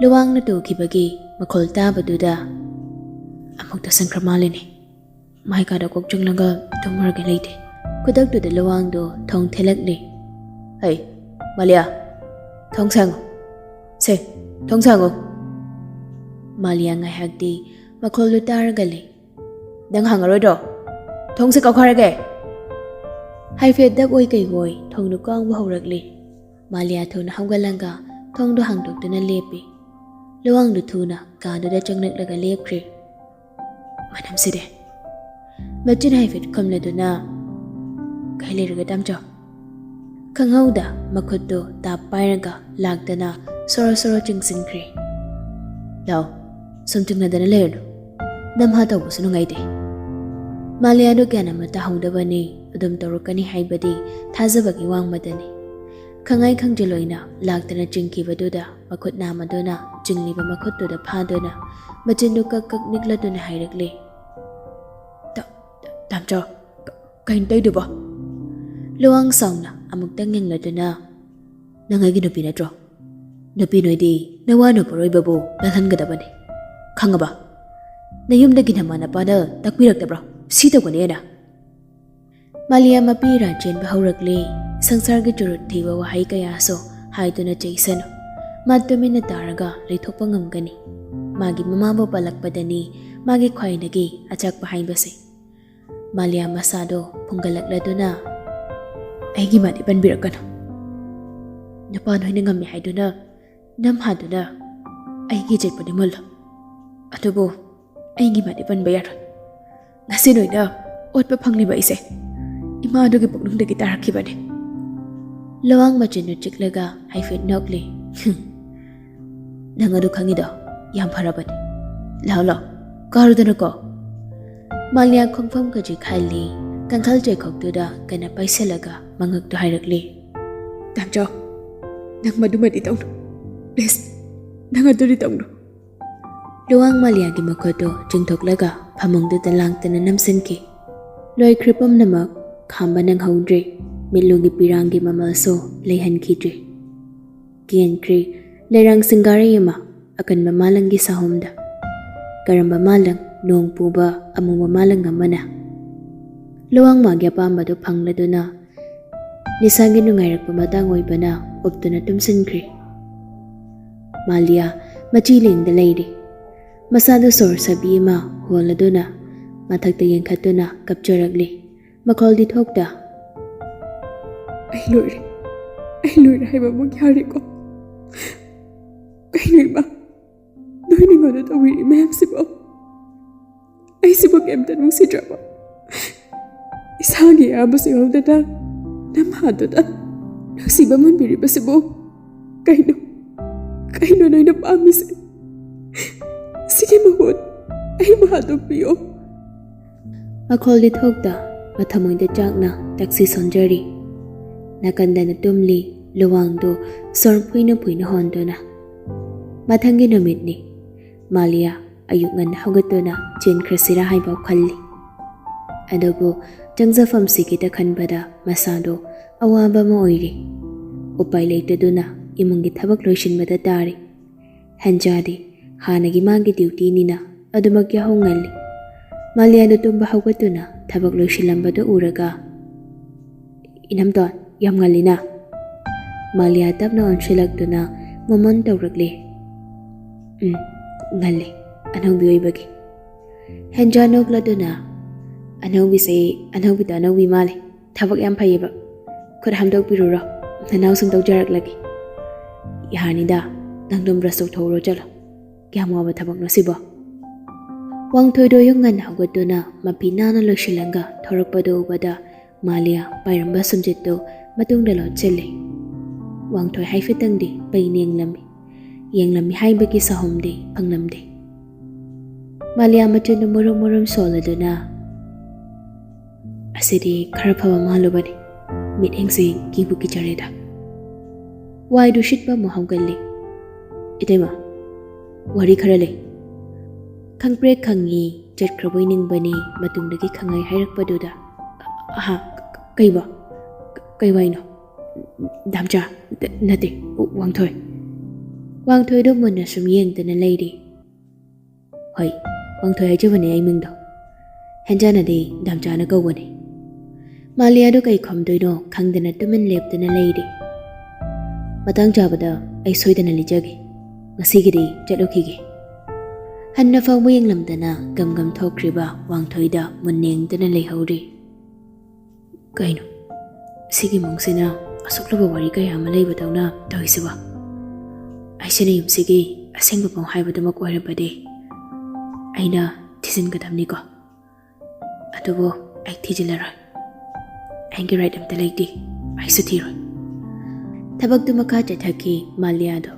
ꯂꯨꯋꯥꯡꯅ ꯇꯨꯈꯤꯕꯒꯤ ꯃꯈꯣꯜ ꯇꯥꯕꯗꯨꯗ, "ꯑꯃꯨꯛ ꯇꯥꯁꯟꯈ꯭ꯔ ꯃꯥꯜꯂꯦꯅꯦ꯫ ꯃꯥꯏ ꯀꯥꯗ ꯀꯣꯛ ꯆꯪꯂꯒ ꯇꯨꯝꯃꯨꯔꯒꯦ ꯂꯩꯇꯦ꯫" ꯈꯨꯗꯛꯇꯨꯗ ꯂꯨꯋꯥꯡꯗꯣ ꯊꯣꯡ ꯊꯤꯜꯂꯛꯂꯦ꯫ "ꯍꯩ, ꯃꯥꯂꯤꯌꯥ, ꯊꯣꯡ ꯁꯥꯡꯉꯨ꯫ ꯁꯦ, ꯊꯣꯡ ꯁꯥꯡꯉꯨ꯫" ꯃꯥꯂꯤꯌꯥ ꯉꯥꯏꯍꯥꯛꯇꯤ ꯃꯈꯣꯜꯗꯨ ꯇꯥꯔꯒ ꯂꯩ꯫ "ꯅꯪ ꯍꯥꯡꯉꯔꯣꯏꯗ꯭ꯔꯣ? ꯊꯣꯡꯁꯦ ꯀꯥꯎꯈꯥꯏꯔꯒꯦ!" ꯍꯥꯏꯐꯦꯠ ꯗꯞ ꯑꯣꯏ ꯀꯩ ꯑꯣꯏ ꯊꯣꯡꯗꯨ ꯀꯥꯎꯕ ꯍꯧꯔꯛꯂꯦ꯫ ꯃꯥꯂꯤꯌꯥ ꯊꯨꯅ ꯍꯧꯒꯠꯂꯒ ꯊꯣꯡꯗꯨ ꯍꯥꯡꯗꯣꯛꯇꯨꯅ ꯂꯦꯞꯄꯤ꯫ ꯂꯨꯋꯥꯡꯗꯨ ꯊꯨꯅ ꯀꯥꯗꯨꯗ ꯆꯪꯂꯛꯂꯒ ꯂꯦꯞꯈ꯭ꯔꯦ꯫ "ꯃꯅꯝꯁꯤꯗꯤ!" ꯃꯆꯤꯟ ꯍꯥꯏꯐꯦꯠ ꯈꯨꯝꯂꯗꯨꯅ, "ꯀꯩ ꯂꯩꯔꯒꯦ ꯇꯥꯝꯆꯧ?" ꯈꯪꯍꯧꯗ ꯃꯈꯨꯠꯇꯨ ꯇꯥꯞ ꯄꯥꯏꯔꯒ ꯂꯥꯛꯇꯅ ꯁꯣꯔꯣ ꯁꯣꯔꯣ ꯆꯤꯡꯁꯤꯟꯈ꯭ꯔꯦ꯫ "ꯂꯥꯎ, ꯁꯨꯝ ꯆꯤꯡꯅꯗꯅ ꯂꯩꯔꯅꯨ꯫ ꯅꯝꯍꯥ ꯇꯧꯕꯁꯨ ꯅꯨꯡꯉꯥꯏꯇꯦ꯫" ꯃꯥꯂꯤꯌꯥꯗꯨ ꯒ꯭ꯌꯥꯟ ꯑꯃ ꯇꯥꯍꯧꯗꯕꯅꯤ꯫ ꯑꯗꯨꯝ ꯇꯧꯔꯛꯀꯅꯤ ꯍꯥꯏꯕꯗꯤ ꯊꯥꯖꯕꯒꯤ ꯋꯥꯡꯃꯗꯅꯤ꯫ ꯈꯪꯉꯥꯏ ꯈꯪꯖꯤꯜꯂꯣꯏꯅ ꯂꯥꯛꯇꯅ ꯆꯤꯡꯈꯤꯕꯗꯨꯗ ꯃꯈꯨꯠ ꯅꯥꯝꯃꯗꯨꯅ ꯆꯤꯡꯂꯤꯕ ꯃꯈꯨꯠꯇꯨꯗ ꯐꯥꯗꯨꯅ ꯃꯆꯤꯟꯗꯨ ꯀꯛ ꯀꯛ ꯅꯤꯛꯂꯗꯨꯅ ꯍꯥꯏꯔꯛꯂꯦ, "ꯇ-, ꯇ-, ꯇꯥꯝꯆꯧ, ꯀ-, ꯀꯩꯅꯣ ꯇꯧꯗꯨꯕꯣ?" ꯂꯨꯋꯥꯡ ꯁꯥꯎꯅ ꯑꯃꯨꯛꯇꯪ ꯌꯦꯡꯂꯗꯨꯅ, "ꯅꯪ ꯑꯩꯒꯤ ꯅꯨꯄꯤ ꯅꯠꯇ꯭ꯔꯣ? ꯅꯨꯄꯤ ꯅꯣꯏꯗꯤ ꯅꯋꯥ ꯅꯄꯨꯔꯣꯏꯕꯕꯨ ꯂꯥꯜꯍꯟꯒꯗꯕꯅꯤ꯫ ꯈꯪꯉꯕ? ꯅꯌꯨꯝꯗꯒꯤ ꯅꯃꯥ ꯅꯄꯥꯅ ꯇꯥꯛꯄꯤꯔꯛꯇꯕ꯭ꯔꯣ? ꯁꯤ ꯇꯧꯒꯅꯤꯅ?" ꯃꯥꯂꯤꯌꯥ ꯃꯄꯤ ꯏꯔꯥ ꯆꯦꯟꯕ ꯍꯧꯔꯛꯂꯦ꯫ ꯁꯪꯁꯥꯔꯒꯤ ꯆꯨꯔꯨꯠ ꯊꯤꯕ ꯋꯥꯍꯩ ꯀꯌꯥꯁꯨ ꯍꯥꯏꯗꯨꯅ ꯆꯩꯁꯅꯨ꯫ ꯃꯥ ꯇꯨꯃꯤꯟꯅ ꯇꯥꯔꯒ ꯂꯩꯊꯣꯛꯄ ꯉꯝꯒꯅꯤ꯫ ꯃꯥꯒꯤ ꯃꯃꯥꯕꯨ ꯄꯜꯂꯛꯄꯗꯅꯤ ꯃꯥꯒꯤ ꯈ꯭ꯋꯥꯏꯗꯒꯤ ꯑꯆꯥꯛꯄ ꯍꯥꯏꯕꯁꯦ꯫ ꯃꯥꯂꯤꯌꯥ ꯃꯁꯥꯗꯣ ꯐꯨꯡꯒꯠꯂꯛꯂꯗꯨꯅ, "ꯑꯩꯒꯤ ꯃꯥꯗꯤ ꯄꯟꯕꯤꯔꯛꯀꯅꯨ꯫ ꯅꯨꯄꯥ ꯅꯣꯏꯅ ꯉꯝꯃꯤ ꯍꯥꯏꯗꯨꯅ ꯅꯝꯍꯥꯗꯨꯅ ꯑꯩꯒꯤ ꯆꯦꯠꯄꯗꯤ ꯃꯨꯜꯂꯣ꯫ ꯑꯗꯨꯕꯨ ꯑꯩꯒꯤ ꯃꯥꯗꯤ ꯄꯟꯕ ꯌꯥꯔꯣꯏ꯫ ꯉꯁꯤ ꯅꯣꯏꯅ ꯑꯣꯠꯄ ꯐꯪꯂꯤꯕ ꯑꯩꯁꯦ ꯏꯃꯥ ꯑꯗꯨꯒꯤ ꯄꯨꯛꯅꯨꯡꯗꯒꯤ ꯇꯥꯔꯛꯈꯤꯕꯅꯤ꯫" ꯂꯋꯥꯡ ꯃꯆꯤꯟꯗꯨ ꯆꯤꯛꯂꯒ ꯍꯥꯏꯐꯦꯠ ꯅꯣꯛꯂꯤ꯫ "ꯍꯨꯝ, ꯅꯪ ꯑꯗꯨ ꯈꯪꯉꯤꯗꯣ ꯌꯥꯝ ꯐꯔꯕꯅꯤ꯫ ꯂꯥꯛꯑꯣ, ꯂꯥꯛꯑꯣ, ꯀꯥꯔꯨꯗꯅꯀꯣ꯫" ꯃꯥꯂꯤꯌꯥ ꯈꯣꯡꯐꯝ ꯈꯖꯤꯛ ꯍꯜꯂꯤ꯫ ꯀꯥꯡꯈꯜ ꯆꯩꯈꯣꯛꯇꯨꯗ ꯀꯟꯅ ꯄꯥꯏꯁꯜꯂꯒ ꯃꯉꯛꯇꯨ ꯍꯥꯏꯔꯛꯂꯤ꯫ "ꯇꯥꯝꯆꯧ, ꯅꯪ ꯃꯗꯨꯃꯗꯤ ꯇꯧꯅꯨ꯫ Please, ꯅꯪ ꯑꯗꯨꯗꯤ ꯇꯧꯅꯨ꯫" ꯂꯨꯋꯥꯡ ꯃꯥꯂꯤꯌꯥꯒꯤ ꯃꯈꯨꯠꯇꯨ ꯆꯤꯡꯊꯣꯛꯂꯒ ꯐꯃꯨꯡꯗꯨꯗ ꯂꯥꯡꯇꯅ ꯅꯝꯁꯤꯟꯈꯤ꯫ ꯂꯣꯏꯈ꯭ꯔꯦ ꯄꯨꯝꯅꯃꯛ꯫ ꯈꯥꯝꯕ ꯅꯪꯍꯧꯗ꯭ꯔꯦ꯫ ꯃꯤꯠꯂꯨꯒꯤ ꯄꯤꯔꯥꯡꯒꯤ ꯃꯃꯜꯁꯨ ꯂꯩꯍꯟꯈꯤꯗ꯭ꯔꯦ꯫ ꯀꯦꯟꯈ꯭ꯔꯦ ꯂꯩꯔꯥꯡ ꯁꯤꯡꯒꯥꯔꯩ ꯑꯃ ꯑꯀꯟꯕ ꯃꯥꯂꯪꯒꯤ ꯁꯥꯍꯣꯝꯗ꯫ ꯀꯔꯝꯕ ꯃꯥꯂꯪ? ꯅꯣꯡ ꯄꯨꯕ ꯑꯃꯨꯕ ꯃꯥꯂꯪ ꯑꯃꯅ꯫ ꯂꯨꯋꯥꯡ ꯃꯥꯒꯤ ꯑꯄꯥꯝꯕꯗꯨ ꯐꯪꯂꯗꯨꯅ ꯅꯤꯁꯥꯒꯤ ꯅꯨꯡꯉꯥꯏꯔꯛꯄ ꯃꯇꯥꯡ ꯑꯣꯏꯕꯅ ꯎꯞꯇꯨꯅ ꯇꯨꯝꯁꯤꯟꯈ꯭ꯔꯦ꯫ ꯃꯥꯂꯤꯌꯥ ꯃꯆꯤ ꯂꯦꯡꯗ ꯂꯩꯔꯤ꯫ ꯃꯁꯥꯗꯨ ꯁꯣꯔ ꯁꯥꯕꯤ ꯑꯃ ꯍꯣꯜꯂꯗꯨꯅ ꯃꯊꯛꯇ ꯌꯦꯡꯈꯠꯇꯨꯅ ꯀꯞꯆꯔꯛꯂꯤ꯫ ꯃꯈꯣꯜꯗꯤ ꯊꯣꯛꯇ, "ꯑꯩ ꯂꯣꯏꯔꯦ, ꯑꯩ ꯂꯣꯏꯔꯦ ꯍꯥꯏꯕ ꯑꯃꯨꯛ ꯌꯥꯔꯦꯀꯣ꯫ ꯀꯩꯅꯣ ꯏꯃꯥ, ꯅꯣꯏꯅ ꯑꯩꯉꯣꯟꯗ ꯇꯧꯕꯤꯔꯤ ꯃꯌꯥꯝꯁꯤꯕꯣ? ꯑꯩꯁꯤꯕꯨ ꯀꯩꯝꯇ ꯅꯨꯡꯁꯤꯗ꯭ꯔꯕꯣ? ꯏꯁꯥꯒꯤ ꯑꯌꯥꯕꯁꯨ ꯌꯥꯎꯗꯅ ꯅꯝꯍꯥꯗꯨꯅ ꯅꯨꯡꯁꯤꯕ ꯃꯨꯟꯕꯤꯔꯤꯕꯁꯤꯕꯨ ꯀꯩꯅꯣ? ꯀꯩꯅꯣ ꯅꯣꯏꯅ ꯄꯥꯝꯃꯤꯁꯦ? ꯁꯤꯒꯤ ꯃꯍꯨꯠ ꯑꯩꯕꯨ ꯍꯥꯠꯇꯣꯛꯄꯤꯌꯣ꯫" ꯃꯈꯣꯜꯗꯤ ꯊꯣꯛꯇ ꯃꯊꯃꯣꯏꯗ ꯆꯥꯛꯅ ꯇꯛꯁꯤ ꯁꯣꯟꯖꯔꯤ꯫ ꯅꯥꯀꯟꯗꯅ ꯇꯨꯝꯂꯤ ꯂꯨꯋꯥꯡꯗꯨ ꯁꯣꯔ ꯐꯨꯏꯅ ꯐꯨꯏꯅ ꯍꯣꯟꯗꯨꯅ꯫ ꯃꯊꯪꯒꯤ ꯅꯨꯃꯤꯠꯅꯤ꯫ ꯃꯥꯂꯤꯌꯥ ꯑꯌꯨꯛ ꯉꯟꯅ ꯍꯧꯒꯠꯇꯨꯅ ꯆꯦꯟꯈ꯭ꯔꯁꯤꯔꯥ ꯍꯥꯏꯕ ꯈꯜꯂꯤ꯫ ꯑꯗꯨꯕꯨ ꯆꯪꯖꯐꯝꯁꯤꯒꯤꯗ ꯈꯟꯕꯗ ꯃꯁꯥꯗꯣ ꯑꯋꯥꯕ ꯑꯃ ꯑꯣꯏꯔꯤ꯫ ꯎꯄꯥꯏ ꯂꯩꯇꯗꯨꯅ ꯏꯃꯨꯡꯒꯤ ꯊꯕꯛ ꯂꯣꯏꯁꯤꯟꯕꯗ ꯇꯥꯔꯤ꯫ ꯍꯦꯟꯖꯥꯗꯤ ꯍꯥꯟꯅꯒꯤ ꯃꯥꯒꯤ ꯗ꯭ꯌꯨꯇꯤꯅꯤꯅ ꯑꯗꯨꯃꯛ ꯌꯥꯍꯧ ꯉꯜꯂꯤ꯫ ꯃꯥꯂꯤꯌꯥꯗꯨ ꯇꯨꯝꯕ ꯍꯧꯒꯠꯇꯨꯅ ꯊꯕꯛ ꯂꯣꯏꯁꯤꯜꯂꯝꯕꯗꯨ ꯎꯔꯒ, "ꯏꯅꯝꯇꯣꯟ, ꯌꯥꯝ ꯉꯜꯂꯤꯅ?" ꯃꯥꯂꯤꯌꯥ ꯇꯞꯅ ꯑꯣꯟꯁꯤꯜꯂꯛꯇꯨꯅ ꯃꯣꯃꯣꯟ ꯇꯧꯔꯛꯂꯤ꯫ "ꯎꯝ, ꯉꯜꯂꯤ, ꯑꯅꯧꯕꯤ ꯑꯣꯏꯕꯒꯤ꯫" ꯍꯦꯟꯖꯥ ꯅꯣꯛꯂꯗꯨꯅ, "ꯑꯅꯧꯕꯤꯁꯦ ꯑꯅꯧꯕꯤꯗ ꯑꯅꯧꯕꯤ ꯃꯥꯜꯂꯦ꯫ ꯊꯕꯛ ꯌꯥꯝ ꯐꯩꯌꯦꯕ꯫ ꯈꯨꯠ ꯍꯥꯝꯗꯣꯛꯄꯤꯔꯨꯔꯣ, ꯅꯅꯥꯎ ꯁꯨꯝ ꯇꯧꯖꯔꯛꯂꯒꯦ꯫" "ꯌꯥꯔꯅꯤꯗ, ꯅꯪ ꯑꯗꯨꯝ ꯕ꯭ꯔꯁ ꯇꯧꯊꯣꯛꯎꯔꯣ, ꯆꯠꯂꯣ꯫ ꯀꯌꯥꯝ ꯋꯥꯕ ꯊꯕꯛꯅꯣ ꯁꯤꯕꯣ?" ꯋꯥꯡꯊꯣꯏꯗꯣ ꯑꯌꯨꯛ ꯉꯟꯅ ꯍꯧꯒꯠꯇꯨꯅ ꯃꯐꯤ ꯅꯥꯟꯅ ꯂꯣꯏꯁꯤꯜꯂꯒ ꯊꯣꯔꯛꯄꯗꯨ ꯎꯕꯗ ꯃꯥꯂꯤꯌꯥ ꯄꯥꯏꯔꯝꯕ ꯁꯨꯝꯖꯤꯠꯇꯨ ꯃꯇꯨꯡꯗ ꯂꯣꯠꯁꯤꯜꯂꯤ꯫ ꯋꯥꯡꯊꯣꯏ ꯍꯥꯏꯐꯦꯠꯇꯪꯗꯤ ꯄꯩ ꯌꯦꯡꯂꯝꯃꯤ꯫ ꯌꯦꯡꯂꯝꯃꯤ ꯍꯥꯏꯕꯒꯤ ꯁꯥꯍꯨꯝꯗꯤ ꯐꯪꯂꯝꯗꯦ꯫ ꯃꯥꯂꯤꯌꯥ ꯃꯆꯤꯟꯗꯨ ꯃꯨꯔꯨꯝ ꯃꯨꯔꯨꯝ ꯁꯣꯜꯂꯗꯨꯅ, "ꯑꯁꯤꯗꯤ ꯈꯔ ꯐꯕ ꯃꯥꯜꯂꯨꯕꯅꯤ꯫ ꯃꯤꯠꯌꯦꯡꯁꯦ ꯀꯤꯕꯨ ꯀꯤꯖꯔꯦꯗ꯫" ꯋꯥꯏꯗꯨ ꯁꯤꯠꯄ ꯑꯃꯨꯛ ꯍꯧꯒꯠꯂꯤ꯫ "ꯏꯇꯩꯃ, ꯋꯥꯔꯤ ꯈꯔ ꯂꯩ꯫" ꯈꯪꯄ꯭ꯔꯦꯛ ꯈꯪꯉꯤ, ꯆꯠꯈ꯭ꯔꯕꯣꯏ ꯅꯤꯡꯕꯅꯤ ꯃꯇꯨꯡꯗꯒꯤ ꯈꯪꯉꯩ ꯍꯥꯏꯔꯛꯄꯗꯨꯗ, "ꯑꯍꯥ, ꯀ-, ꯀꯩꯕꯣ? ꯀ-, ꯀꯩ ꯋꯥꯏꯅꯣ?" "ꯗꯥꯝꯆꯥ, ꯅ-, ꯅꯠꯇꯦ, ꯋꯥꯡꯊꯣꯏ꯫" ꯋꯥꯡꯊꯣꯏꯗꯣ ꯃꯨꯟꯅ ꯁꯨꯝ ꯌꯦꯡꯗꯅ ꯂꯩꯔꯤ꯫ "ꯍꯣꯏ, ꯋꯥꯡꯊꯣꯏ ꯍꯥꯏꯖꯕꯅꯦ ꯑꯩ ꯃꯤꯡꯗꯣ꯫ ꯍꯦꯟꯖꯥꯅꯗꯤ ꯗꯥꯝꯆꯥꯅ ꯀꯧꯕꯅꯦ꯫" ꯃꯥꯂꯤꯌꯥꯗꯣ ꯀꯩ ꯈꯨꯝꯗꯣꯏꯅꯣ ꯈꯪꯗꯅ ꯇꯨꯃꯤꯟ ꯂꯦꯞꯇꯨꯅ ꯂꯩꯔꯤ꯫ "ꯃꯇꯥꯡ ꯆꯥꯕꯗ ꯑꯩ ꯁꯣꯏꯗꯅ ꯂꯤꯖꯒꯦ꯫ ꯉꯁꯤꯒꯤꯗꯤ ꯆꯠꯂꯨꯈꯤꯒꯦ꯫" ꯍꯟꯅ ꯐꯥꯎꯕ ꯌꯦꯡꯂꯝꯗꯅ ꯒꯝ ꯒꯝ ꯊꯣꯛꯈ꯭ꯔꯤꯕ ꯋꯥꯡꯊꯣꯏꯗ ꯃꯨꯟꯅ ꯌꯦꯡꯗꯨꯅ ꯂꯩꯍꯧꯔꯤ꯫ "ꯀꯩꯅꯣ, ꯁꯤꯒꯤ ꯏꯃꯨꯡꯁꯤꯅ ꯑꯁꯨꯛ ꯂꯨꯕ ꯋꯥꯔꯤ ꯀꯌꯥ ꯑꯃ ꯂꯩꯕꯗꯧꯅ ꯇꯧꯔꯤꯁꯤꯕꯣ? ꯑꯩꯁꯤꯅ ꯌꯨꯝꯁꯤꯒꯤ ꯑꯁꯦꯡꯕ ꯃꯄꯨ ꯍꯥꯏꯕꯗꯨꯃꯛ ꯑꯣꯏꯔꯕꯗꯤ ꯑꯩꯅ ꯊꯤꯖꯤꯟꯒꯗꯕꯅꯤꯀꯣ꯫ ꯑꯗꯨꯕꯨ ꯑꯩ ꯊꯤꯖꯤꯜꯂꯔꯣꯏ꯫ ꯑꯩꯒꯤ ꯔꯥꯏꯠ ꯑꯝꯇ ꯂꯩꯇꯦ꯫ ꯑꯩꯁꯨ ꯊꯤꯔꯣꯏ꯫" ꯊꯕꯛꯇꯨ ꯃꯈꯥ ꯆꯠꯊꯈꯤ ꯃꯥꯂꯤꯌꯥꯗꯣ꯫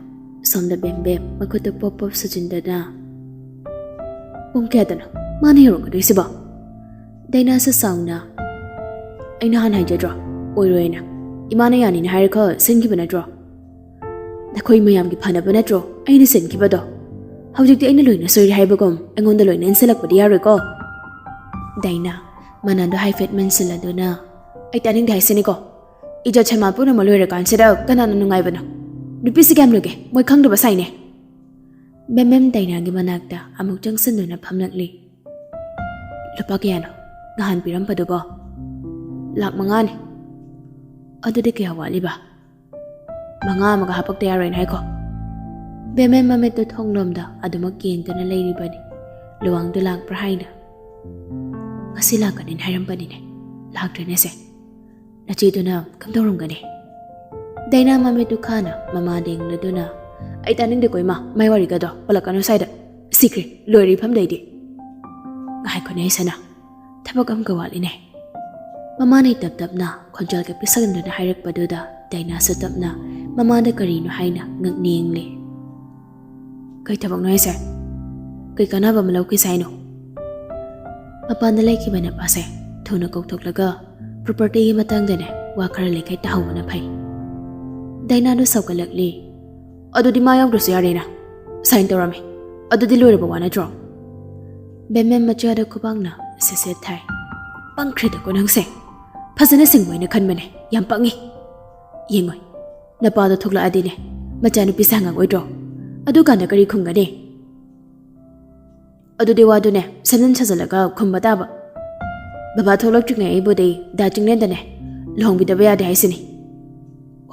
ꯁꯣꯝꯗ ꯕꯦꯝ ꯕꯦꯝ ꯃꯈꯨꯠꯇ ꯄꯣꯞ ꯄꯣꯞ ꯁꯨꯖꯤꯟꯗꯅ, "ꯄꯨꯡ ꯀꯌꯥꯗꯅꯣ ꯃꯥꯅ ꯌꯧꯔꯛꯀꯗꯣꯏꯁꯤꯕꯣ?" ꯗꯥꯏꯅꯥꯁꯨ ꯁꯥꯎꯅ, "ꯑꯩꯅ ꯍꯥꯟꯅ ꯍꯥꯏꯖꯗ꯭ꯔꯣ ꯑꯣꯏꯔꯣꯏꯅ? ꯏꯃꯥꯅ ꯌꯥꯅꯤꯅ ꯍꯥꯏꯔꯒ ꯁꯤꯟꯈꯤꯕ ꯅꯠꯇ꯭ꯔꯣ? ꯅꯈꯣꯏ ꯃꯌꯥꯝꯒꯤ ꯐꯅꯕ ꯅꯠꯇ꯭ꯔꯣ ꯑꯩꯅ ꯁꯤꯟꯈꯤꯕꯗꯣ? ꯍꯧꯖꯤꯛꯇꯤ ꯑꯩꯅ ꯂꯣꯏꯅ ꯁꯣꯏꯔꯦ ꯍꯥꯏꯕꯒꯨꯝ ꯑꯩꯉꯣꯟꯗ ꯂꯣꯏꯅ ꯏꯟꯁꯤꯜꯂꯛꯄꯗꯤ ꯌꯥꯔꯣꯏꯀꯣ꯫" ꯗꯥꯏꯅꯥ, ꯃꯅꯥꯗꯣ ꯍꯥꯏꯐꯦꯠ ꯃꯟꯁꯤꯜꯂꯗꯨꯅ, "ꯑꯩ ꯇꯥꯅꯤꯡꯗꯦ ꯍꯥꯏꯁꯤꯅꯤꯀꯣ꯫ ꯏꯖꯠ ꯁꯟꯃꯥꯟ ꯄꯨꯝꯅꯃꯛ ꯂꯣꯏꯔꯀꯥꯟꯁꯤꯗ ꯀꯅꯥꯅ ꯅꯨꯡꯉꯥꯏꯕꯅꯣ? ꯅꯨꯄꯤꯁꯤ ꯀꯌꯥꯝ ꯂꯨꯒꯦ? ꯃꯣꯏ ꯈꯪꯗꯕ ꯁꯥꯏꯅꯦ꯫" ꯕꯦꯝꯕꯦꯝ ꯗꯥꯏꯅꯥꯒꯤ ꯃꯅꯥꯛꯇ ꯑꯃꯨꯛ ꯆꯪꯁꯤꯟꯗꯨꯅ ꯐꯝꯂꯛꯂꯤ꯫ "ꯂꯨꯄꯥ ꯀꯌꯥꯅꯣ ꯅꯍꯥꯟ ꯄꯤꯔꯝꯕꯗꯨꯕꯣ?" "ꯂꯥꯛ ꯃꯉꯥꯅꯤ꯫" "ꯑꯗꯨꯗꯤ ꯀꯌꯥ ꯋꯥꯠꯂꯤꯕ?" "ꯃꯉꯥ ꯑꯃꯒ ꯍꯥꯄꯛꯇ ꯌꯥꯔꯣꯏꯅ ꯍꯥꯏꯀꯣ꯫" ꯕꯦꯝꯕꯦꯝ ꯃꯃꯤꯠꯇꯨ ꯊꯣꯡꯂꯣꯝꯗ ꯑꯗꯨꯃꯛ ꯌꯦꯡꯗꯨꯅ ꯂꯩꯔꯤꯕꯅꯤ, ꯂꯨꯋꯥꯡꯗꯨ ꯂꯥꯛꯄ꯭ꯔꯥ ꯍꯥꯏꯅ꯫ "ꯉꯁꯤ ꯂꯥꯛꯀꯅꯤꯅ ꯍꯥꯏꯔꯝꯕꯅꯤꯅꯦ, ꯂꯥꯛꯇ꯭ꯔꯦꯅꯦꯁꯦ꯫ ꯅꯆꯦꯗꯨꯅ ꯀꯝꯗꯧꯔꯝꯒꯅꯤ?" ꯗꯥꯏꯅꯥ ꯃꯃꯤꯠꯇꯨ ꯈꯥꯅ ꯃꯃꯥꯗ ꯌꯦꯡꯂꯗꯨꯅ, "ꯑꯩ ꯇꯥꯅꯤꯡꯗꯦꯀꯣ ꯏꯃꯥ, ꯃꯥꯏ ꯋꯥꯔꯤꯒꯗꯣ ꯄꯜꯂꯛꯀꯅꯨ ꯁ꯭ꯋꯥꯏꯗ꯫ ꯁꯤꯈ꯭ꯔꯦ, ꯂꯣꯏꯔꯦ ꯏꯐꯝꯗꯩꯗꯤ꯫" "ꯉꯥꯏꯈꯣꯅꯦ ꯁꯅꯥ, ꯊꯕꯛ ꯑꯃꯒ ꯋꯥꯠꯂꯤꯅꯦ꯫" ꯃꯃꯥꯅ ꯇꯞ ꯇꯞꯅ ꯈꯣꯟꯖꯦꯜꯒ ꯄꯤꯛꯁꯟꯗꯨꯅ ꯍꯥꯏꯔꯛꯄꯗꯨꯗ ꯗꯥꯏꯅꯥꯁꯨ ꯇꯞꯅ ꯃꯃꯥꯗ ꯀꯔꯤꯅꯣ ꯍꯥꯏꯅ ꯉꯛꯅ ꯌꯦꯡꯂꯦ꯫ "ꯀꯩ ꯊꯕꯛꯅꯣ ꯍꯥꯏꯁꯦ? ꯀꯩ ꯀꯥꯟꯅꯕ ꯑꯃ ꯂꯧꯈꯤꯁꯦ ꯍꯥꯏꯅꯣ?" ꯃꯄꯥꯟꯗ ꯂꯩꯈꯤꯕ ꯅꯨꯄꯥꯁꯦ ꯊꯨꯅ ꯀꯧꯊꯣꯛꯂꯒ ꯄ꯭ꯔꯣꯄꯔꯇꯤꯒꯤ ꯃꯇꯥꯡꯗꯅꯦ ꯋꯥ ꯈꯔ ꯂꯩꯈꯩ ꯇꯥꯍꯧꯕꯅ ꯐꯩ꯫ ꯗꯥꯏꯅꯥꯗꯨ ꯁꯥꯎꯒꯠꯂꯛꯂꯤ꯫ "ꯑꯗꯨꯗꯤ ꯃꯥ ꯌꯥꯎꯗ꯭ꯔꯁꯨ ꯌꯥꯔꯦꯅ, ꯁꯥꯏꯟ ꯇꯧꯔꯝꯃꯦ꯫ ꯑꯗꯨꯗꯤ ꯂꯣꯏꯔꯕ ꯋꯥ ꯅꯠꯇ꯭ꯔꯣ?" ꯕꯦꯝꯕꯦꯝ ꯃꯆꯥꯗ ꯈꯨꯕꯥꯛꯅ ꯁꯦꯠ ꯁꯦꯠ ꯊꯥꯏ꯫ "ꯄꯪꯈ꯭ꯔꯦꯗꯀꯣ ꯅꯪꯁꯦ꯫ ꯐꯖꯅ ꯁꯤꯡꯉꯣꯏꯅ ꯈꯟꯕꯅꯦ, ꯌꯥꯝ ꯄꯪꯉꯤ꯫ ꯌꯦꯡꯉꯣꯏ, ꯅꯄꯥꯗꯣ ꯊꯣꯛꯂꯛꯑꯗꯤꯅꯦ, ꯃꯆꯥꯅꯨꯄꯤꯁꯦ ꯍꯪꯉꯛꯑꯣꯏꯗ꯭ꯔꯣ? ꯑꯗꯨꯀꯥꯟꯗ ꯀꯔꯤ ꯈꯨꯝꯒꯅꯤ?" "ꯑꯗꯨꯗꯤ ꯋꯥꯗꯨꯅꯦ ꯁꯦꯝꯖꯤꯟ ꯁꯥꯖꯤꯜꯂꯒ ꯈꯨꯝꯕ ꯇꯥꯕ꯫ ꯕꯕꯥ ꯊꯣꯛꯂꯛꯇ꯭ꯔꯤꯉꯩ ꯑꯩꯕꯨꯗꯤ ꯗꯥ ꯆꯤꯡꯂꯦꯟꯗꯅꯦ ꯂꯨꯍꯣꯡꯕꯤꯗꯕ ꯌꯥꯗꯦ ꯍꯥꯏꯁꯤꯅꯤ꯫"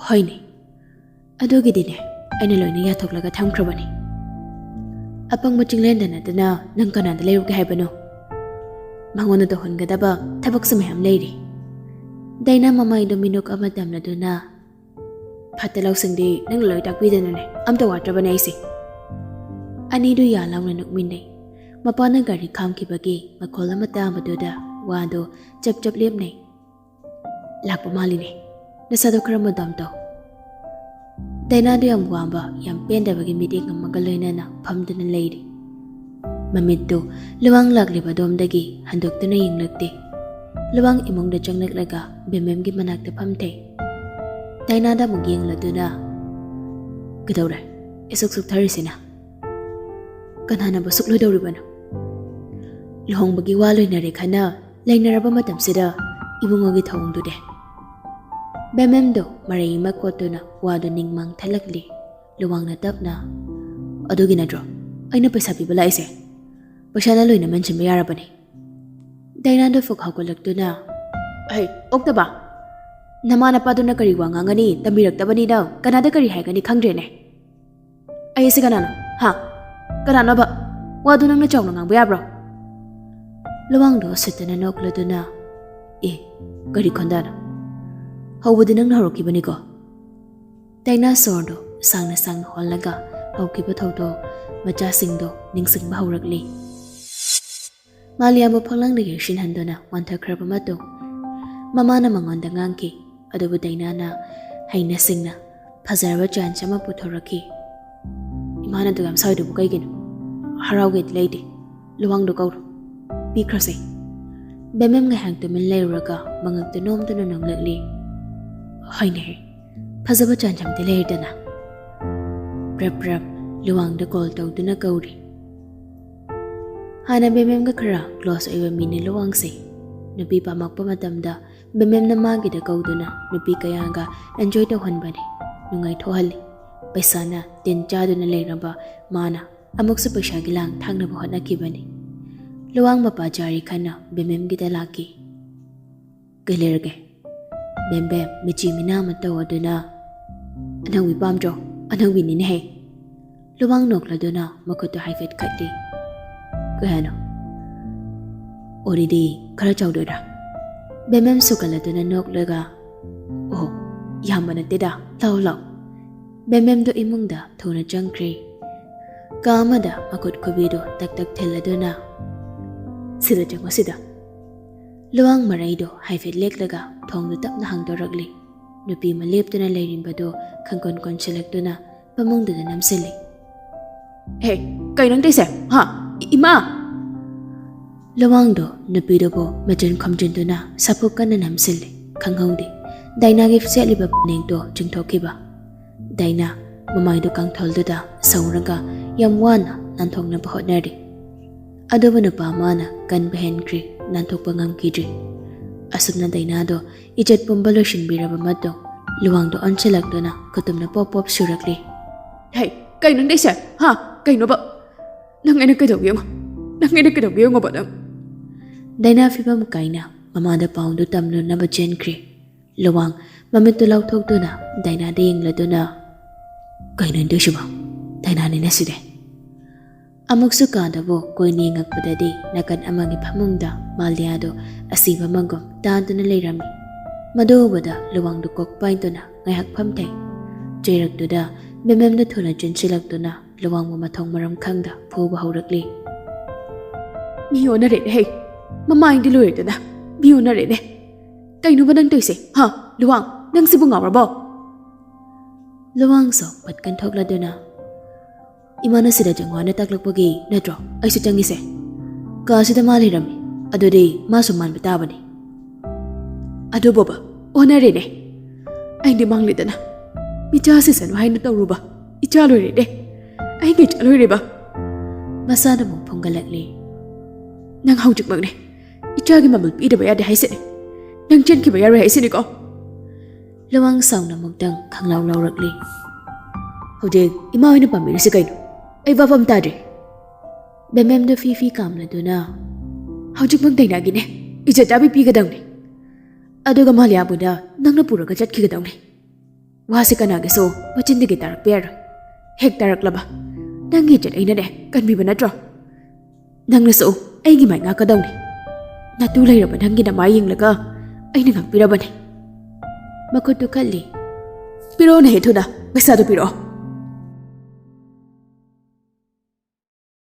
"ꯍꯣꯏꯅꯦ, ꯑꯗꯨꯒꯤꯗꯤꯅꯦ ꯑꯩꯅ ꯂꯣꯏꯅ ꯌꯥꯊꯣꯛꯂꯒ ꯊꯝꯈ꯭ꯔꯕꯅꯤ꯫ ꯑꯄꯪꯕ ꯆꯤꯡꯂꯦꯟꯗ ꯅꯠꯇꯅ ꯅꯪ ꯀꯅꯥꯗ ꯂꯩꯔꯨꯒꯦ ꯍꯥꯏꯕꯅꯣ? ꯃꯉꯣꯟꯗ ꯇꯧꯍꯟꯒꯗꯕ ꯊꯕꯛꯁꯨ ꯃꯌꯥꯝ ꯂꯩꯔꯤ꯫" ꯗꯥꯏꯅꯥ ꯃꯃꯥꯏꯗꯣ ꯃꯤꯅꯣꯛ ꯑꯃ ꯇꯝꯂꯗꯨꯅ, "ꯐꯠꯇ ꯂꯧꯁꯤꯡꯗꯤ ꯅꯪꯅ ꯂꯣꯏ ꯇꯥꯛꯄꯤꯗꯅꯅꯦ ꯑꯝꯇ ꯋꯥꯠꯇ꯭ꯔꯕꯅꯦ ꯑꯩꯁꯦ꯫" ꯑꯅꯤꯗꯨ ꯌꯥ ꯂꯥꯎꯅ ꯅꯣꯛꯃꯤꯟꯅꯩ꯫ ꯃꯄꯥꯅ ꯒꯥꯔꯤ ꯈꯥꯝꯈꯤꯕꯒꯤ ꯃꯈꯣꯜ ꯑꯃ ꯇꯥꯕꯗꯨꯗ ꯋꯥꯗꯣ ꯆꯞ ꯆꯞ ꯂꯦꯞꯅꯩ꯫ "ꯂꯥꯛꯄ ꯃꯥꯜꯂꯤꯅꯦ, ꯅꯁꯥꯗꯣ ꯈꯔ ꯃꯗꯣꯝ ꯇꯧ꯫" ꯗꯥꯏꯅꯥꯗꯣ ꯌꯥꯝ ꯋꯥꯕ, ꯌꯥꯝ ꯄꯦꯟꯗꯕꯒꯤ ꯃꯤꯠꯌꯦꯡ ꯑꯃꯒ ꯂꯣꯏꯅꯅ ꯐꯝꯗꯨꯅ ꯂꯩꯔꯤ꯫ ꯃꯃꯤꯠꯇꯨ ꯂꯨꯋꯥꯡ ꯂꯥꯛꯂꯤꯕ ꯑꯗꯣꯝꯗꯒꯤ ꯍꯟꯗꯣꯛꯇꯨꯅ ꯌꯦꯡꯂꯛꯇꯦ꯫ ꯂꯨꯋꯥꯡ ꯏꯃꯨꯡꯗ ꯆꯪꯂꯛꯂꯒ ꯕꯦꯝꯕꯦꯝꯒꯤ ꯃꯅꯥꯛꯇ ꯐꯝꯊꯩ꯫ ꯗꯥꯏꯅꯥꯗ ꯑꯃꯨꯛ ꯌꯦꯡꯂꯗꯨꯅ, "ꯀꯩꯗꯧꯔꯦ ꯏꯁꯨꯛ ꯁꯨꯛꯊꯔꯤꯁꯤꯅ? ꯀꯅꯥꯅꯕꯨ ꯁꯨꯛ ꯂꯣꯏꯗꯧꯔꯤꯕꯅꯣ? ꯂꯨꯍꯣꯡꯕꯒꯤ ꯋꯥ ꯂꯣꯏꯅꯔꯦ ꯈꯟꯅ ꯂꯩꯅꯔꯕ ꯃꯇꯝꯁꯤꯗ ꯏꯕꯨꯡꯉꯣꯒꯤ ꯊꯧꯑꯣꯡꯗꯨꯗꯤ? ꯕꯦꯃꯦꯝꯗꯣ ꯃꯔꯩ ꯑꯃ ꯀꯣꯠꯇꯨꯅ ꯋꯥꯗꯨ ꯅꯤꯡꯃꯥꯡ ꯊꯠꯂꯛꯂꯤ꯫ ꯂꯨꯋꯥꯡꯅ ꯇꯞꯅ, "ꯑꯗꯨꯒꯤ ꯅꯠꯇ꯭ꯔꯣ ꯑꯩꯅ ꯄꯩꯁꯥ ꯄꯤꯕ ꯂꯥꯛꯏꯁꯦ? ꯄꯩꯁꯥꯅ ꯂꯣꯏꯅ ꯃꯟꯁꯤꯟꯕ ꯌꯥꯔꯕꯅꯤ꯫" ꯗꯥꯏꯅꯥꯗꯣ ꯐꯨꯛ ꯍꯧꯒꯠꯂꯛꯇꯨꯅ, "ꯍꯩ, ꯑꯣꯛꯇꯕ! ꯅꯃꯥ ꯅꯄꯥꯗꯨꯅ ꯀꯔꯤ ꯋꯥ ꯉꯥꯡꯒꯅꯤ? ꯇꯝꯕꯤꯔꯛꯇꯕꯅꯤꯅ ꯀꯅꯥꯗ ꯀꯔꯤ ꯍꯥꯏꯒꯅꯤ ꯈꯪꯗ꯭ꯔꯦꯅꯦ꯫ ꯑꯩ ꯑꯁꯤ ꯀꯅꯥꯅꯣ? ꯍꯥ? ꯀꯅꯥꯅꯣꯕ? ꯋꯥꯗꯨ ꯅꯪꯅ ꯆꯥꯎꯅ ꯉꯥꯡꯕ ꯌꯥꯕ꯭ꯔꯣ?" ꯂꯨꯋꯥꯡꯗꯣ ꯎꯁꯤꯠꯇꯅ ꯅꯣꯛꯂꯗꯨꯅ, "ꯑꯦ, ꯀꯔꯤ ꯈꯣꯟꯗꯥꯅꯣ? ꯍꯧꯕꯗꯤ ꯅꯪꯅ ꯍꯧꯔꯛꯈꯤꯕꯅꯤꯀꯣ?" ꯗꯥꯏꯅꯥ ꯁꯣꯔꯗꯣ ꯁꯥꯡꯅ ꯁꯥꯡꯅ ꯍꯣꯜꯂꯒ ꯍꯧꯈꯤꯕ ꯊꯧꯗꯣꯛ ꯃꯆꯥꯁꯤꯡꯗꯣ ꯅꯤꯡꯁꯤꯡꯕ ꯍꯧꯔꯛꯂꯤ꯫ ꯃꯥꯂꯤꯌꯥꯕꯨ ꯐꯛꯂꯥꯡꯗ ꯌꯩꯁꯤꯟꯍꯟꯗꯨꯅ ꯋꯥꯟꯊꯈ꯭ꯔꯕ ꯃꯇꯨꯡ, ꯃꯃꯥꯅ ꯃꯉꯣꯟꯗ ꯉꯥꯡꯈꯤ꯫ ꯑꯗꯨꯕꯨ ꯗꯥꯏꯅꯥꯅ ꯍꯩꯅ ꯁꯤꯡꯅ ꯐꯖꯔꯕ ꯆꯥꯟꯁ ꯑꯃ ꯄꯨꯊꯣꯔꯛꯈꯤ꯫ "ꯏꯃꯥꯅ ꯑꯗꯨ ꯌꯥꯝ ꯁꯥꯎꯔꯤꯗꯨꯕꯨ ꯀꯩꯒꯤꯅꯣ? ꯍꯔꯥꯎꯒꯦꯗꯤ ꯂꯩꯇꯦ꯫ ꯂꯨꯋꯥꯡꯗꯣ ꯀꯧꯔꯣ꯫ ꯄꯤꯈ꯭ꯔꯁꯦ꯫" ꯕꯦꯃꯦꯝ ꯉꯥꯏꯍꯥꯛ ꯇꯨꯃꯤꯟ ꯂꯩꯔꯨꯔꯒ ꯃꯉꯛꯇ ꯅꯣꯝꯗꯨꯅ ꯅꯣꯡꯂꯛꯂꯤ꯫ "ꯍꯣꯏꯅꯦ, ꯐꯖꯕ ꯆꯥꯟꯁ ꯑꯃꯗꯤ ꯂꯩꯔꯗꯅ꯫" ꯄ꯭ꯔꯞ ꯄ꯭ꯔꯞ ꯂꯨꯋꯥꯡꯗ ꯀꯣꯜ ꯇꯧꯗꯨꯅ ꯀꯧꯔꯤ꯫ ꯍꯥꯟꯅ ꯕꯦꯃꯦꯝꯒ ꯈꯔ ꯀ꯭ꯂꯣꯁ ꯑꯣꯏꯕ ꯃꯤꯅꯤ ꯂꯨꯋꯥꯡꯁꯦ꯫ ꯅꯨꯄꯤ ꯄꯥꯝꯃꯛꯄ ꯃꯇꯝꯗ ꯕꯦꯃꯦꯝꯅ ꯃꯥꯒꯤꯗ ꯀꯧꯗꯨꯅ ꯅꯨꯄꯤ ꯀꯌꯥꯒ ꯑꯦꯟꯖꯣꯏ ꯇꯧꯍꯟꯕꯅꯤ, ꯅꯨꯡꯉꯥꯏꯊꯣꯛꯍꯜꯂꯤ꯫ ꯄꯩꯁꯥꯅ ꯇꯤꯟ ꯆꯥꯗꯨꯅ ꯂꯩꯔꯕ ꯃꯥꯅ ꯑꯃꯨꯛꯁꯨ ꯄꯩꯁꯥꯒꯤ ꯂꯥꯡ ꯊꯥꯛꯅꯕ ꯍꯣꯠꯅꯈꯤꯕꯅꯤ꯫ ꯂꯨꯋꯥꯡ ꯃꯄꯥ ꯖꯥꯔꯤ ꯈꯟꯅ ꯕꯦꯃꯦꯝꯒꯤꯗ ꯂꯥꯛꯈꯤ꯫ "ꯀꯩ ꯂꯩꯔꯒꯦ?" ꯕꯦꯝ ꯕꯦꯝ ꯃꯤꯆꯤ ꯃꯤꯅꯥ ꯑꯃ ꯇꯧꯗꯨꯅ, "ꯑꯅꯧꯕꯤ ꯄꯥꯝꯗ꯭ꯔꯣ? ꯑꯅꯧꯕꯤꯅꯤꯅꯦꯍꯦ꯫" ꯂꯨꯋꯥꯡ ꯅꯣꯛꯂꯗꯨꯅ ꯃꯈꯨꯠꯇꯨ ꯍꯥꯏꯐꯦꯠ ꯈꯠꯂꯤ꯫ "ꯀꯩ ꯍꯥꯏꯅꯣ? ꯑꯣꯔꯤꯗꯤ ꯈꯔ ꯆꯥꯎꯗꯣꯏꯔꯥ?" ꯕꯦꯃꯦꯝ ꯁꯨꯒꯠꯂꯗꯨꯅ ꯅꯣꯛꯂꯒ, "ꯑꯣ, ꯌꯥꯝꯕ ꯅꯠꯇꯦꯗ, ꯂꯥꯎ ꯂꯥꯎ꯫" ꯕꯦꯃꯦꯝꯗꯣ ꯏꯃꯨꯡꯗ ꯊꯨꯅ ꯆꯪꯈ꯭ꯔꯦ꯫ ꯀꯥ ꯑꯃꯗ ꯃꯈꯨꯠ ꯈꯨꯕꯤꯗꯣ ꯇꯛ ꯇꯛ ꯊꯤꯜꯂꯗꯨꯅ, "ꯁꯤꯗ ꯆꯪꯉꯣ, ꯁꯤꯗ꯫" ꯂꯨꯋꯥꯡ ꯃꯔꯩꯗꯣ ꯍꯥꯏꯐꯦꯠ ꯂꯦꯛꯂꯒ ꯊꯣꯡꯗꯨ ꯇꯞꯅ ꯍꯥꯡꯗꯣꯔꯛꯂꯤ꯫ ꯅꯨꯄꯤ ꯑꯃ ꯂꯦꯞꯇꯨꯅ ꯂꯩꯔꯤꯕꯗꯨ ꯈꯪꯀꯣꯟ ꯀꯣꯟꯁꯤꯜꯂꯛꯇꯨꯅ ꯐꯃꯨꯡꯗꯨꯗ ꯅꯝꯁꯤꯜꯂꯤ꯫ "ꯍꯦ, ꯀꯩꯅꯣ ꯅꯪ ꯇꯧꯏꯁꯦ? ꯍꯥ? ꯏ-, ꯏꯃꯥ!" ꯂꯨꯋꯥꯡꯗꯣ ꯅꯨꯄꯤꯗꯨꯕꯨ ꯃꯆꯤꯟ ꯈꯨꯝꯖꯤꯟꯗꯨꯅ ꯁꯥꯐꯨ ꯀꯟꯅ ꯅꯝꯁꯤꯜꯂꯤ꯫ ꯈꯪꯍꯧꯗꯦ꯫ ꯗꯥꯏꯅꯥꯒꯤ ꯁꯦꯠꯂꯤꯕ ꯐꯅꯦꯛꯇꯣ ꯆꯤꯡꯊꯣꯛꯈꯤꯕ꯫ ꯗꯥꯏꯅꯥ ꯃꯃꯥꯏꯗꯨ ꯀꯥꯡꯊꯣꯜꯗꯨꯗ ꯁꯧꯔꯒ ꯌꯥꯝ ꯋꯥꯅ ꯅꯥꯟꯊꯣꯛꯅꯕ ꯍꯣꯠꯅꯔꯤ꯫ ꯑꯗꯨꯕꯨ ꯅꯨꯄꯥ ꯑꯃꯅ ꯀꯟꯕ ꯍꯦꯟꯈ꯭ꯔꯦ꯫ ꯅꯥꯟꯊꯣꯛꯄ ꯉꯝꯈꯤꯗ꯭ꯔꯤ꯫ ꯑꯁꯨꯝꯅ ꯗꯥꯏꯅꯥꯗꯣ ꯏꯖꯠ ꯄꯨꯝꯕ ꯂꯣꯏꯁꯤꯟꯕꯤꯔꯕ ꯃꯇꯨꯡ, ꯂꯨꯋꯥꯡꯗꯣ ꯑꯣꯟꯁꯤꯜꯂꯛꯇꯨꯅ ꯈꯨꯇꯨꯝꯅ ꯄꯣꯞ ꯄꯣꯞ ꯁꯨꯔꯛꯂꯤ꯫ "ꯍꯦ, ꯀꯩꯅꯣ ꯅꯪ ꯇꯧꯏꯁꯦ? ꯍꯥ? ꯀꯩꯅꯣꯕ? ꯅꯪ ꯑꯩꯅ ꯀꯩꯗꯧꯒꯦ ꯌꯦꯡꯉꯣ꯫ ꯅꯪ ꯑꯩꯅ ꯀꯩꯗꯧꯒꯦ ꯌꯦꯡꯉꯣꯕ ꯅꯪ!" ꯗꯥꯏꯅꯥ ꯐꯤꯕꯝ ꯀꯥꯏꯅ ꯃꯃꯥꯗ ꯄꯥꯎꯗꯨ ꯇꯝꯂꯨꯅꯕ ꯆꯦꯟꯈ꯭ꯔꯤ꯫ ꯂꯨꯋꯥꯡ ꯃꯃꯤꯠꯇꯨ ꯂꯥꯎꯊꯣꯛꯇꯨꯅ ꯗꯥꯏꯅꯥꯗ ꯌꯦꯡꯂꯗꯨꯅ, "ꯀꯩꯅꯣ ꯇꯧꯏꯁꯤꯕꯣ? ꯗꯥꯏꯅꯥꯅꯤꯅ ꯁꯤꯗꯤ!" ꯑꯃꯨꯛꯁꯨ ꯀꯥꯗꯕꯨ ꯀꯨꯏꯅ ꯌꯦꯡꯉꯛꯄꯗꯗꯤ ꯅꯥꯀꯟ ꯑꯃꯒꯤ ꯐꯃꯨꯡꯗ ꯃꯥꯂꯤꯌꯥꯗꯨ ꯑꯁꯤꯕ ꯑꯃꯒꯨꯝ ꯇꯥꯗꯨꯅ ꯂꯩꯔꯝꯃꯤ꯫ ꯃꯗꯨ ꯎꯕꯗ ꯂꯨꯋꯥꯡꯗꯨ ꯀꯣꯛ ꯄꯥꯏꯗꯨꯅ ꯉꯥꯏꯍꯥꯛ ꯐꯝꯊꯩ꯫ ꯆꯩꯔꯛꯇꯨꯗ ꯕꯦꯃꯦꯝꯗ ꯊꯨꯅ ꯆꯦꯟꯁꯤꯜꯂꯛꯇꯨꯅ ꯂꯨꯋꯥꯡꯕꯨ ꯃꯊꯣꯡ ꯃꯔꯝ ꯈꯪꯗ ꯐꯨꯕ ꯍꯧꯔꯛꯂꯤ꯫ "ꯃꯤ ꯑꯣꯟꯅꯔꯦꯅꯦ ꯍꯦ! ꯃꯃꯥꯏꯗꯤ ꯂꯣꯏꯔꯦꯗꯅ, ꯃꯤ ꯑꯣꯟꯅꯔꯦꯅꯦ! ꯀꯩꯅꯣꯕ ꯅꯪ ꯇꯧꯏꯁꯦ? ꯍꯥ? ꯂꯨꯋꯥꯡ, ꯅꯪ ꯁꯤꯕꯨ ꯉꯥꯎꯔꯕꯣ?" ꯂꯨꯋꯥꯡꯁꯨ ꯄꯠꯀꯟ ꯊꯣꯛꯂꯗꯨꯅ, "ꯏꯃꯥꯅ ꯁꯤꯗ ꯆꯪꯉꯣ ꯍꯥꯏꯅ ꯇꯥꯛꯂꯛꯄꯒꯤ ꯅꯠꯇ꯭ꯔꯣ ꯑꯩꯁꯨ ꯆꯪꯉꯤꯁꯦ? ꯀꯥꯁꯤꯗ ꯃꯥ ꯂꯩꯔꯝꯃꯤ, ꯑꯗꯨꯗꯤ ꯃꯥꯁꯨ ꯃꯥꯟꯕ ꯇꯥꯕꯅꯤ꯫" "ꯑꯗꯨ ꯕꯣꯕ, ꯑꯣꯟꯅꯔꯦꯅꯦ꯫ ꯑꯩꯗꯤ ꯃꯥꯡꯂꯦꯗꯅ꯫ ꯃꯤꯆꯥ ꯁꯤꯁꯅꯨ ꯍꯥꯏꯅ ꯇꯧꯔꯨꯕ ꯏꯆꯥ ꯂꯣꯏꯔꯦꯅꯦ꯫ ꯑꯩꯒꯤ ꯏꯆꯥ ꯂꯣꯏꯔꯦꯕ꯫" ꯃꯁꯥꯅ ꯑꯃꯨꯛ ꯐꯨꯝꯒꯠꯂꯛꯂꯤ꯫ "ꯅꯪ ꯍꯧꯖꯤꯛꯃꯛꯅꯦ ꯏꯆꯥꯒꯤ ꯃꯃꯜ ꯄꯤꯗꯕ ꯌꯥꯗꯦ ꯍꯥꯏꯁꯤꯅꯦ꯫ ꯅꯪ ꯆꯦꯟꯈꯤꯕ ꯌꯥꯔꯣꯏ ꯍꯥꯏꯁꯤꯅꯤꯀꯣ?" ꯂꯨꯋꯥꯡ ꯁꯥꯎꯅ ꯑꯃꯨꯛꯇꯪ ꯈꯪꯂꯥꯎ ꯂꯥꯎꯔꯛꯂꯤ꯫ "ꯍꯧꯖꯤꯛ ꯏꯃꯥ ꯍꯣꯏꯅ ꯄꯥꯝꯕꯤꯔꯤꯁꯤ ꯀꯩꯅꯣ? ꯑꯩ ꯚꯥꯞ ꯑꯃ ꯇꯥꯗ꯭ꯔꯦ꯫" ꯕꯦꯃꯦꯝꯗ ꯐꯤ ꯐꯤ ꯀꯥꯝꯂꯗꯨꯅ, "ꯍꯧꯖꯤꯛꯃꯛ ꯗꯥꯏꯅꯥꯒꯤꯅꯦ ꯏꯖꯠ ꯆꯥꯕꯤ ꯄꯤꯒꯗꯧꯅꯦ꯫ ꯑꯗꯨꯒ ꯃꯥꯂꯤꯌꯥꯕꯨꯗ ꯅꯪꯅ ꯄꯨꯔꯒ ꯆꯠꯈꯤꯒꯗꯧꯅꯦ꯫ ꯋꯥꯁꯤ ꯀꯅꯥꯒꯤꯁꯨ ꯃꯆꯤꯟꯗꯒꯤ ꯇꯥꯔꯛꯄ ꯌꯥꯔꯣꯏ꯫ ꯍꯦꯛ ꯇꯥꯔꯛꯂꯕ ꯅꯪꯒꯤ ꯏꯖꯠ ꯑꯩꯅꯅꯦ ꯀꯟꯕꯤꯕ ꯅꯠꯇ꯭ꯔꯣ? ꯅꯪꯅꯁꯨ ꯑꯩꯒꯤ ꯃꯥꯏ ꯉꯥꯛꯀꯗꯧꯅꯤ꯫ ꯅꯇꯨ ꯂꯩꯔꯕ ꯅꯪꯒꯤ ꯅꯃꯥꯏ ꯌꯦꯡꯂꯒ ꯑꯩꯅ ꯉꯥꯛꯄꯤꯔꯕꯅꯤ꯫" ꯃꯈꯨꯠꯇꯨ ꯈꯜꯂꯤ꯫ "ꯄꯤꯔꯛꯑꯣꯅꯦ ꯍꯦ ꯊꯨꯅ, ꯄꯩꯁꯥꯗꯨ ꯄꯤꯔꯛꯑꯣ꯫